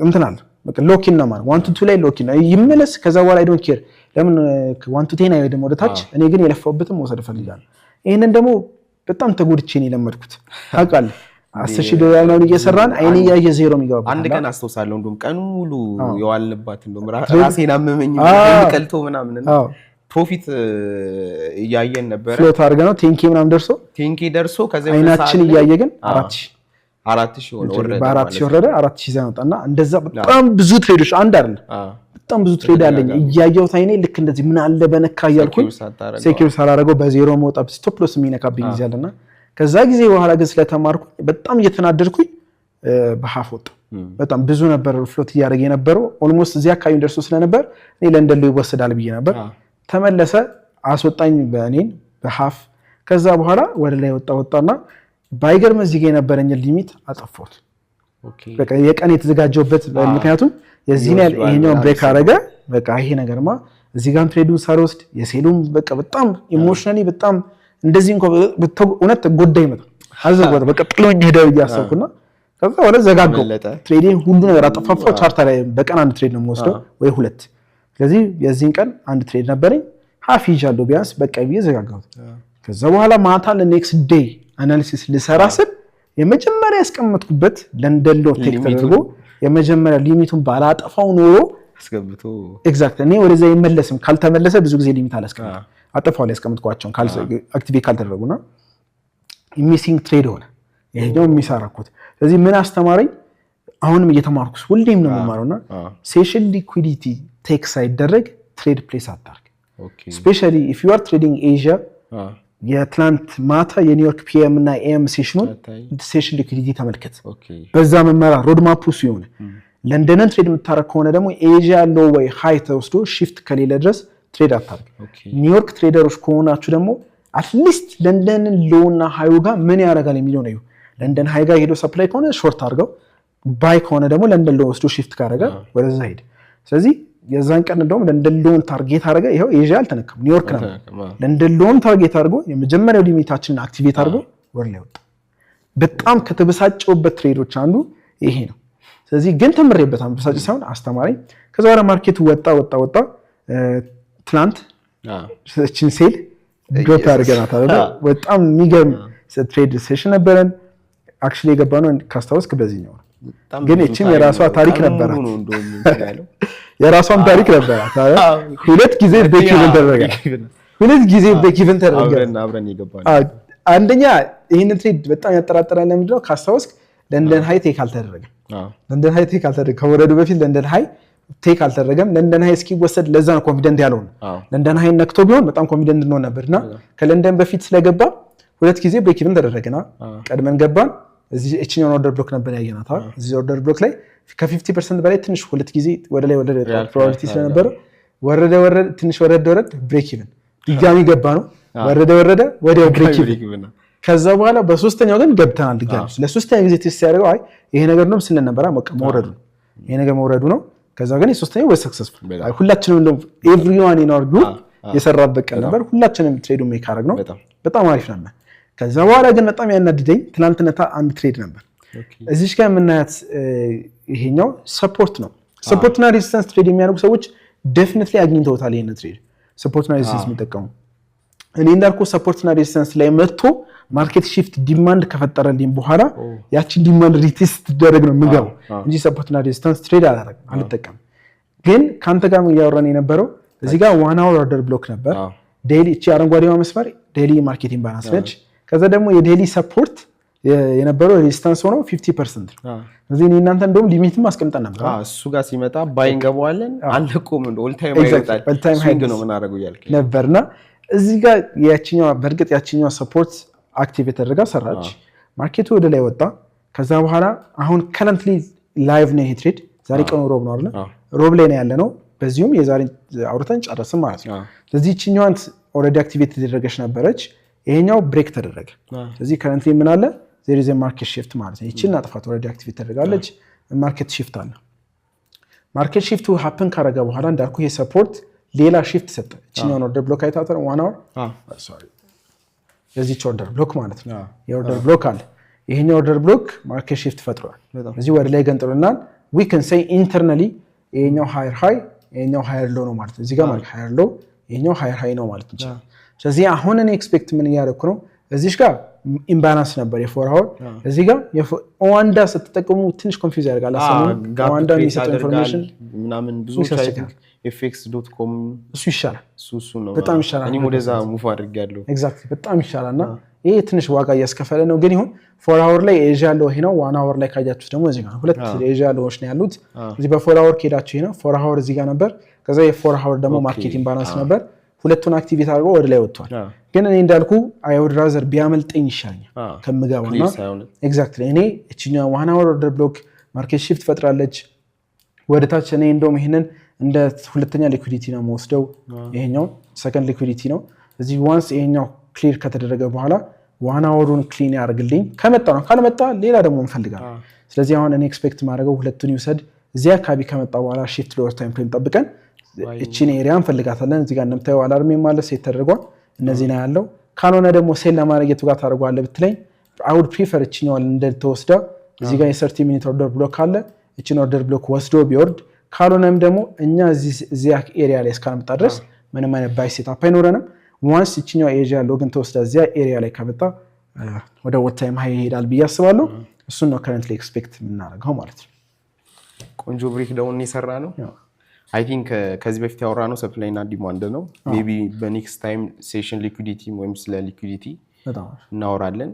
S1: እንትን አለ፣ lock in ነው ማለት 1 to 2 ላይ lock in ይመለስ። ከዛ በኋላ I don't care፣ ለምን 1 to 10 አይሄድም ወደ ታች። እኔ ግን የለፋሁበትን መውሰድ እፈልጋለሁ። ይህንን ደግሞ በጣም ተጎድቼ ነው የለመድኩት ታውቃለህ። $10,000 ምናምን እየሰራን አይኔ እያየ ዜሮ የሚገባበት
S2: አንድ ቀን አስታውሳለሁ። እንደውም ቀኑ ሙሉ የዋልንባት እንደውም ራሴን አመመኝ ቀልቶ ምናምን profit እያየን ነበረ።
S1: Float አድርገህ ነው 10K ምናምን ደርሶ
S2: 10K ደርሶ ከዛ
S1: አይናችን እያየ ግን 4,000
S2: 4,000 ሆነ ወረደ።
S1: በ4,000 ወረደ። 4,000 ይዘን ወጣና እንደዛ በጣም ብዙ trade ኦች፣ አንድ አይደለም፣ በጣም ብዙ trade አለኝ። እያየሁት አይኔ ልክ እንደዚህ ምን አለ በነካ እያልኩኝ secure ሳላደርገው በዜሮ መውጣት፣ stop loss የሚነካብኝ ጊዜ አለና ከዛ ጊዜ በኋላ ግን ስለተማርኩኝ በጣም እየተናደድኩኝ በ half ወጣሁ። በጣም ብዙ ነበር float እያደረገ የነበረው። Almost እዚህ አካባቢ ደርሶ ስለነበር እኔ London low ይወሰዳል ብዬ ነበር። ተመለሰ። አስወጣኝ በእኔን በ half። ከዛ በኋላ ወደ ላይ ወጣ ወጣና ባይገርም እዚህ ጋር የነበረኝን limit አጠፋሁት። በቃ የቀን የተዘጋጀውበት፣ ምክንያቱም የዚህን ያህል ይሄኛውን break አረገ። በቃ ይሄ ነገርማ እዚህ ጋር trade ኡን ሳልወስድ የ sell ኡም በቃ በጣም emotionally በጣም እንደዚህ እንኳን እውነት ጎዳኝ። በጣም አዘንኩ። በቃ ጥሎኝ ሄደ ብዬ አሰብኩና ከዛ ወደ ዘጋጋው trade ኤን፣ ሁሉ ነገር አጠፋፋው። Chart ላይ በቀን አንድ trade ነው የምወስደው ወይ ሁለት። ስለዚህ የዚህን ቀን አንድ trade ነበረኝ፣ half ይዣለሁ ቢያንስ፣ በቃ ብዬ ዘጋጋሁት። ከዛ በኋላ ማታ ለ next day analysis ልሰራ ስል የመጀመሪያ ያስቀመጥኩበት ለንደን low take ተደርጎ የመጀመሪያ limit ኡን ባላጠፋው ኖሮ
S2: አስገብቶ
S1: Exactly፣ እኔ ወደዛ ይመለስም ካልተመለሰ ብዙ ጊዜ limit አላስቀምጥም፣ አጠፋዋለሁ ያስቀምጥኳቸውን activate ካልተደረጉና missing trade ሆነ። ይሄኛው miss አደረኩት። ስለዚህ ምን አስተማረኝ? አሁንም እየተማርኩ ሁሌም ነው የምማረውና session liquidity take ሳይደረግ trade place አታርግ። Especially if you are trading Asia፣ የትላንት ማታ የኒውዮርክ PM እና AM session ኑን session liquidity ተመልከት። በዛ መመራ roadmap ኡ እሱ የሆነ ለንደንን trade የምታረግ ከሆነ ደግሞ ኤዥያ low ወይ high ተወስዶ shift ከሌለ ድረስ trade አታርግ። ኒውዮርክ trader ኦች ከሆናችሁ ደግሞ at least ለንደንን low እና high ኡ ጋር ምን ያደርጋል የሚለው ነው። ለንደን high ጋር ሄዶ supply ከሆነ short አድርገው፣ buy ከሆነ ደግሞ ለንደን low ወስዶ shift ካደረገ ወደዛ ሄድ። ስለዚህ የዛን ቀን እንደውም ለንደን low ን target አደረገ። ይኸው ኤዥያ አልተነካም፣ ኒውዮርክ ነው። ለንደን low ን target አድርጎ የመጀመሪያው limit ኣችንን activate አድርጎ ወደ ላይ ወጣ። በጣም ከተበሳጨውበት trade ኦች አንዱ ይሄ ነው። ስለዚህ ግን ተምሬበታል፣ መበሳጨት ሳይሆን አስተማሪ። ከዛ በኋላ market ኡ ወጣ ወጣ ወጣ። ትናንት እችን sell drop አድርገናታል። በጣም የሚገርም trade session ነበረን። Actually የገባነው ካስታወስክ በዚህኛው ነው። ግን እችም የራሷ ታሪክ ነበራት። የራሷም ታሪክ ነበራት። ሁለት ጊዜ break even ተደረገ። ሁለት ጊዜ break even ተደረገ። አንደኛ ይህንን trade በጣም ያጠራጠራል። ለምንድን ነው ካስታወስክ ለንደን high take አልተደረገም። ለንደን high take አልተደረገም። ከመውረዱ በፊት ለንደን high take አልተደረገም። ለንደን high እስኪወሰድ ለዛ ነው confident ያልሆነ። ለንደን high ነክቶ ቢሆን በጣም confident እንሆን ነበር እና ከለንደን በፊት ስለገባ ሁለት ጊዜ break even ተደረገና ቀድመን ገባን። እዚህ እችኛውን order block ነበር ያየናት። እዚህ order block ላይ ከ50% በላይ ትንሽ ሁለት ጊዜ ወደ ላይ ወደ ላይ probability ስለነበረ ወረደ ወረደ፣ ትንሽ ወረደ ወረድ፣ break even፣ ድጋሚ ገባ ነው፣ ወረደ ወረደ፣ ወዲያው break even። ከዛ በኋላ በሶስተኛው ግን ገብተናል ድጋሚ ለሶስተኛ ጊዜ test ሲያደርገው አይ ይሄ ነገር ነው ስንል ነበረ፣ በቃ መውረዱ ነው፣ ይሄ ነገር መውረዱ ነው። ከዛ ግን የሶስተኛው was successful። ሁላችንም እንደውም everyone in our group የሰራበት ቀን ነበር። ሁላችንም trade ኡ make አደረግ ነው። በጣም አሪፍ ነበር። ከዛ በኋላ ግን በጣም ያናድደኝ ትናንትና አንድ trade ነበር። እዚች ጋር የምናያት ይሄኛው support ነው። Support ና resistance trade የሚያደርጉ ሰዎች definitely አግኝተውታል። ይሄን trade support ና resistance የሚጠቀሙ፣ እኔ እንዳልኩ support ና resistance ላይ መጥቶ market shift demand ከፈጠረልኝ በኋላ ያችን demand retest ስትደረግ ነው የምገባው እንጂ support ና resistance trade አላደርግም፣ አልጠቀምም። ግን ከአንተ ጋር እያወራን የነበረው እዚህ ጋር 1 hour order block ነበር። Daily እቺ አረንጓዴዋ መስመር daily market imbalance ነች። ከዛ ደግሞ የ daily support የነበረው resistance ሆኖ 50% ነው። ስለዚህ እኔ እናንተ እንደውም limit ም አስቀምጠን ነበር።
S2: እሱ ጋር ሲመጣ buy እንገባዋለን፣ አንለቆም፣ all time high swing ነው የምናደርገው እያልክ
S1: ነበርና እዚህ ጋር ያችኛዋ በእርግጥ ያችኛዋ support active የተደረጋ ሰራች። Market ኡ ወደ ላይ ወጣ። ከዛ በኋላ አሁን currently live ነው ይሄ trade። ዛሬ ቀኑ ሮብ ነው አይደለ? ሮብ ላይ ነው ያለ ነው። በዚሁም የዛሬ አውርተን ጨረስን ማለት ነው። ስለዚህ ይችኛዋን already activate የተደረገች ነበረች። ይሄኛው break ተደረገ። ስለዚህ currently ምን አለ? There is market shift ማለት ነው። ይችን አጥፋት፣ already activate ተደርጋለች። Market shift አለ። Market shift ኡ happen ካረገ በኋላ እንዳልኩ ይሄ support ሌላ shift ሰጠ። ይችኛውን order block አይታተር 1 hour የዚች order block ማለት ነው። የ order block አለ። ይሄኛው order block market shift ፈጥሯል። እዚህ ወደ ላይ ገንጥሎናል። We can say internally ይሄኛው higher high፣ ይሄኛው higher low ነው ማለት ነው። እዚህ ጋር ማለት higher low፣ ይሄኛው higher high ነው ማለት እንችላለን። ስለዚህ አሁን እኔ expect ምን እያደረኩ ነው? እዚሽ ጋር imbalance ነበር የ 4 hour። እዚህ ጋር ኦዋንዳ ስትጠቀሙ ትንሽ confuse ያደርጋል። ኦዋንዳ የሚሰጠው information
S2: ምናምን ብዙ FX.com
S1: እሱ ይሻላል፣
S2: እሱ ነው።
S1: በጣም ይሻላል።
S2: እኔም ወደዛ move አድርጌያለሁ።
S1: Exactly፣ በጣም ይሻላል። እና ይሄ ትንሽ ዋጋ እያስከፈለ ነው። ግን ይሁን 4 hour ላይ ኤዥያ low ይሄ ነው። 1 hour ላይ ካያችሁት ደግሞ እዚህ ጋር ሁለት ኤዥያ low ዎች ነው ያሉት። እዚህ በ 4 hour ከሄዳችሁ ይሄ ነው። 4 hour እዚህ ጋር ነበር። ከዛ የ 4 hour ደግሞ market imbalance ነበር። ሁለቱን activate አድርጎ ወደ ላይ ወጥቷል። ግን እኔ እንዳልኩ I would rather ቢያመልጠኝ ይሻለኛል ከምገባና exactly እኔ እችኛዋ 1 hour order block market shift ፈጥራለች ወደ ታች። እኔ እንደውም ይሄንን እንደ ሁለተኛ liquidity ነው የምወስደው። ይሄኛው second liquidity ነው። እዚህ once ይሄኛው clear ከተደረገ በኋላ 1 hour ኡን clean ያደርግልኝ ከመጣ ነው። ካልመጣ ሌላ ደግሞ እንፈልጋለን። ስለዚህ አሁን እኔ expect ማድረገው ሁለቱን ይውሰድ። እዚህ አካባቢ ከመጣ በኋላ shift lower time frame ጠብቀን እቺን area እንፈልጋታለን። እዚህ ጋር እንደምታየው alarm ማለት set ተደርጓል። እነዚህ ነው ያለው። ካልሆነ ደግሞ sell ለማድረግ የቱ ጋር ታደርገዋለህ ብትለኝ I would prefer እችኛዋን እንደተወስዳ እዚህ ጋር የ 30 minute order block አለ። እችን order block ወስዶ ቢወርድ፣ ካልሆነም ደግሞ እኛ እዚያ area ላይ እስካልመጣ ድረስ ምንም አይነት buy setup አይኖረንም። Once እችኛው Asia low ግን ተወስዳ እዚያ area ላይ ከመጣ ወደ all time high ይሄዳል ብዬ አስባለሁ። እሱን ነው currently expect የምናደርገው ማለት ነው።
S2: ቆንጆ breakdown የሰራነው። I think ከዚህ በፊት ያወራነው supply እና demand ነው። Maybe በ next time session liquidity ወይም ስለ liquidity እናወራለን።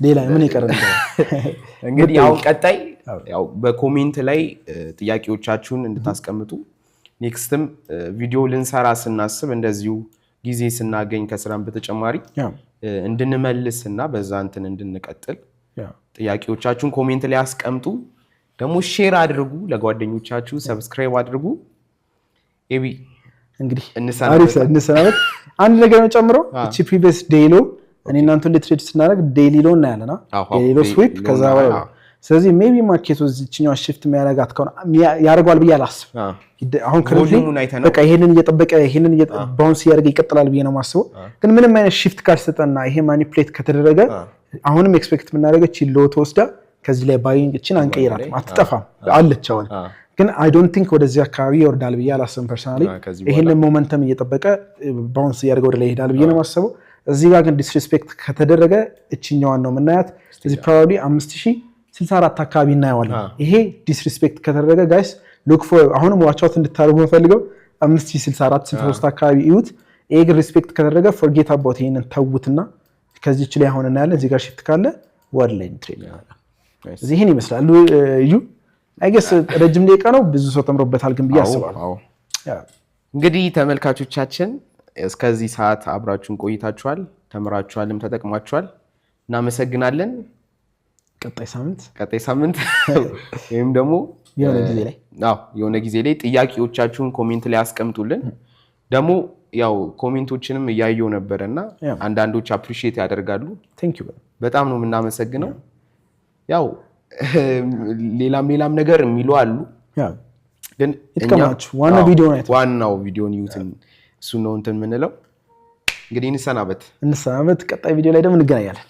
S1: ሌላ ምን ይቀር?
S2: እንግዲህ አሁን ቀጣይ ያው በ comment ላይ ጥያቄዎቻችሁን እንድታስቀምጡ፣ next ም ቪዲዮ ልንሰራ ስናስብ እንደዚሁ ጊዜ ስናገኝ ከስራም በተጨማሪ እንድንመልስ እና በዛ እንትን እንድንቀጥል ጥያቄዎቻችሁን comment ላይ አስቀምጡ። ደግሞ share አድርጉ ለጓደኞቻችሁ፣ subscribe አድርጉ። ኤቢ።
S1: እንግዲህ እንሰናበት። አንድ ነገር ነው ጨምሮ፣ እቺ previous day low እኔ እናንተ እንደ trade ስናደርግ daily low እናያለና daily low sweep ከዛ በኋላ፣ ስለዚህ maybe market ኡ እዚችኛዋ shift የሚያደርጋት ከሆነ፣ ያደርገዋል ብዬ አላስብ። አሁን currently በቃ ይሄንን እየጠበቀ ይሄንን bounce እያደረገ ይቀጥላል ብዬ ነው የማስበው። ግን ምንም አይነት shift ካልሰጠና ይሄ manipulate ከተደረገ አሁንም expect የምናደርገው እቺ low ተወስዳ ከዚህ ላይ buying፣ እችን አንቀይራትም፣ አትጠፋም አለች። አሁን ግን I don't think ወደዚህ አካባቢ ይወርዳል ብዬ አላስብም። Personally ይሄንን momentum እየጠበቀ bounce እያደረገ ወደ ላይ ይሄዳል ብዬ ነው የማስበው። እዚህ ጋር ግን disrespect ከተደረገ እችኛዋን ነው የምናያት። እዚህ probably 5064 አካባቢ እናየዋለን። ይሄ disrespect ከተደረገ guys, look for፣ አሁንም watch out እንድታደርጉ የምፈልገው 5064 63 አካባቢ እዩት። ይሄ ግን respect ከተደረገ forget about፣ ይሄንን ተዉትና ከዚች ላይ አሁን እናያለን። እዚህ ጋር shift ካለ ወደ ላይ trade። እዚህ ይህን ይመስላል። እዩ፣ I guess ረጅም ደቂቃ ነው፣ ብዙ ሰው ተምሮበታል ግን ብዬ አስባለሁ።
S2: እንግዲህ ተመልካቾቻችን እስከዚህ ሰዓት አብራችሁን ቆይታችኋል፣ ተምራችኋልም ተጠቅማችኋል። እናመሰግናለን።
S1: ቀጣይ ሳምንት።
S2: ቀጣይ ሳምንት ወይም ደግሞ
S1: የሆነ ጊዜ ላይ።
S2: አዎ፣ የሆነ ጊዜ ላይ ጥያቄዎቻችሁን comment ላይ አስቀምጡልን። ደግሞ ያው comment ኦችንም እያየው ነበረ እና አንዳንዶች appreciate ያደርጋሉ።
S1: Thank you።
S2: በጣም ነው የምናመሰግነው። ያው ሌላም ሌላም ነገር የሚሉ አሉ፣ ግን
S1: ይጥቀማችሁ። ዋናው ቪዲዮ ነው።
S2: ዋናው ቪዲዮን እዩትን፣ እሱ ነው እንትን የምንለው። እንግዲህ እንሰናበት።
S1: እንሰናበት። ቀጣይ ቪዲዮ ላይ ደግሞ እንገናኛለን።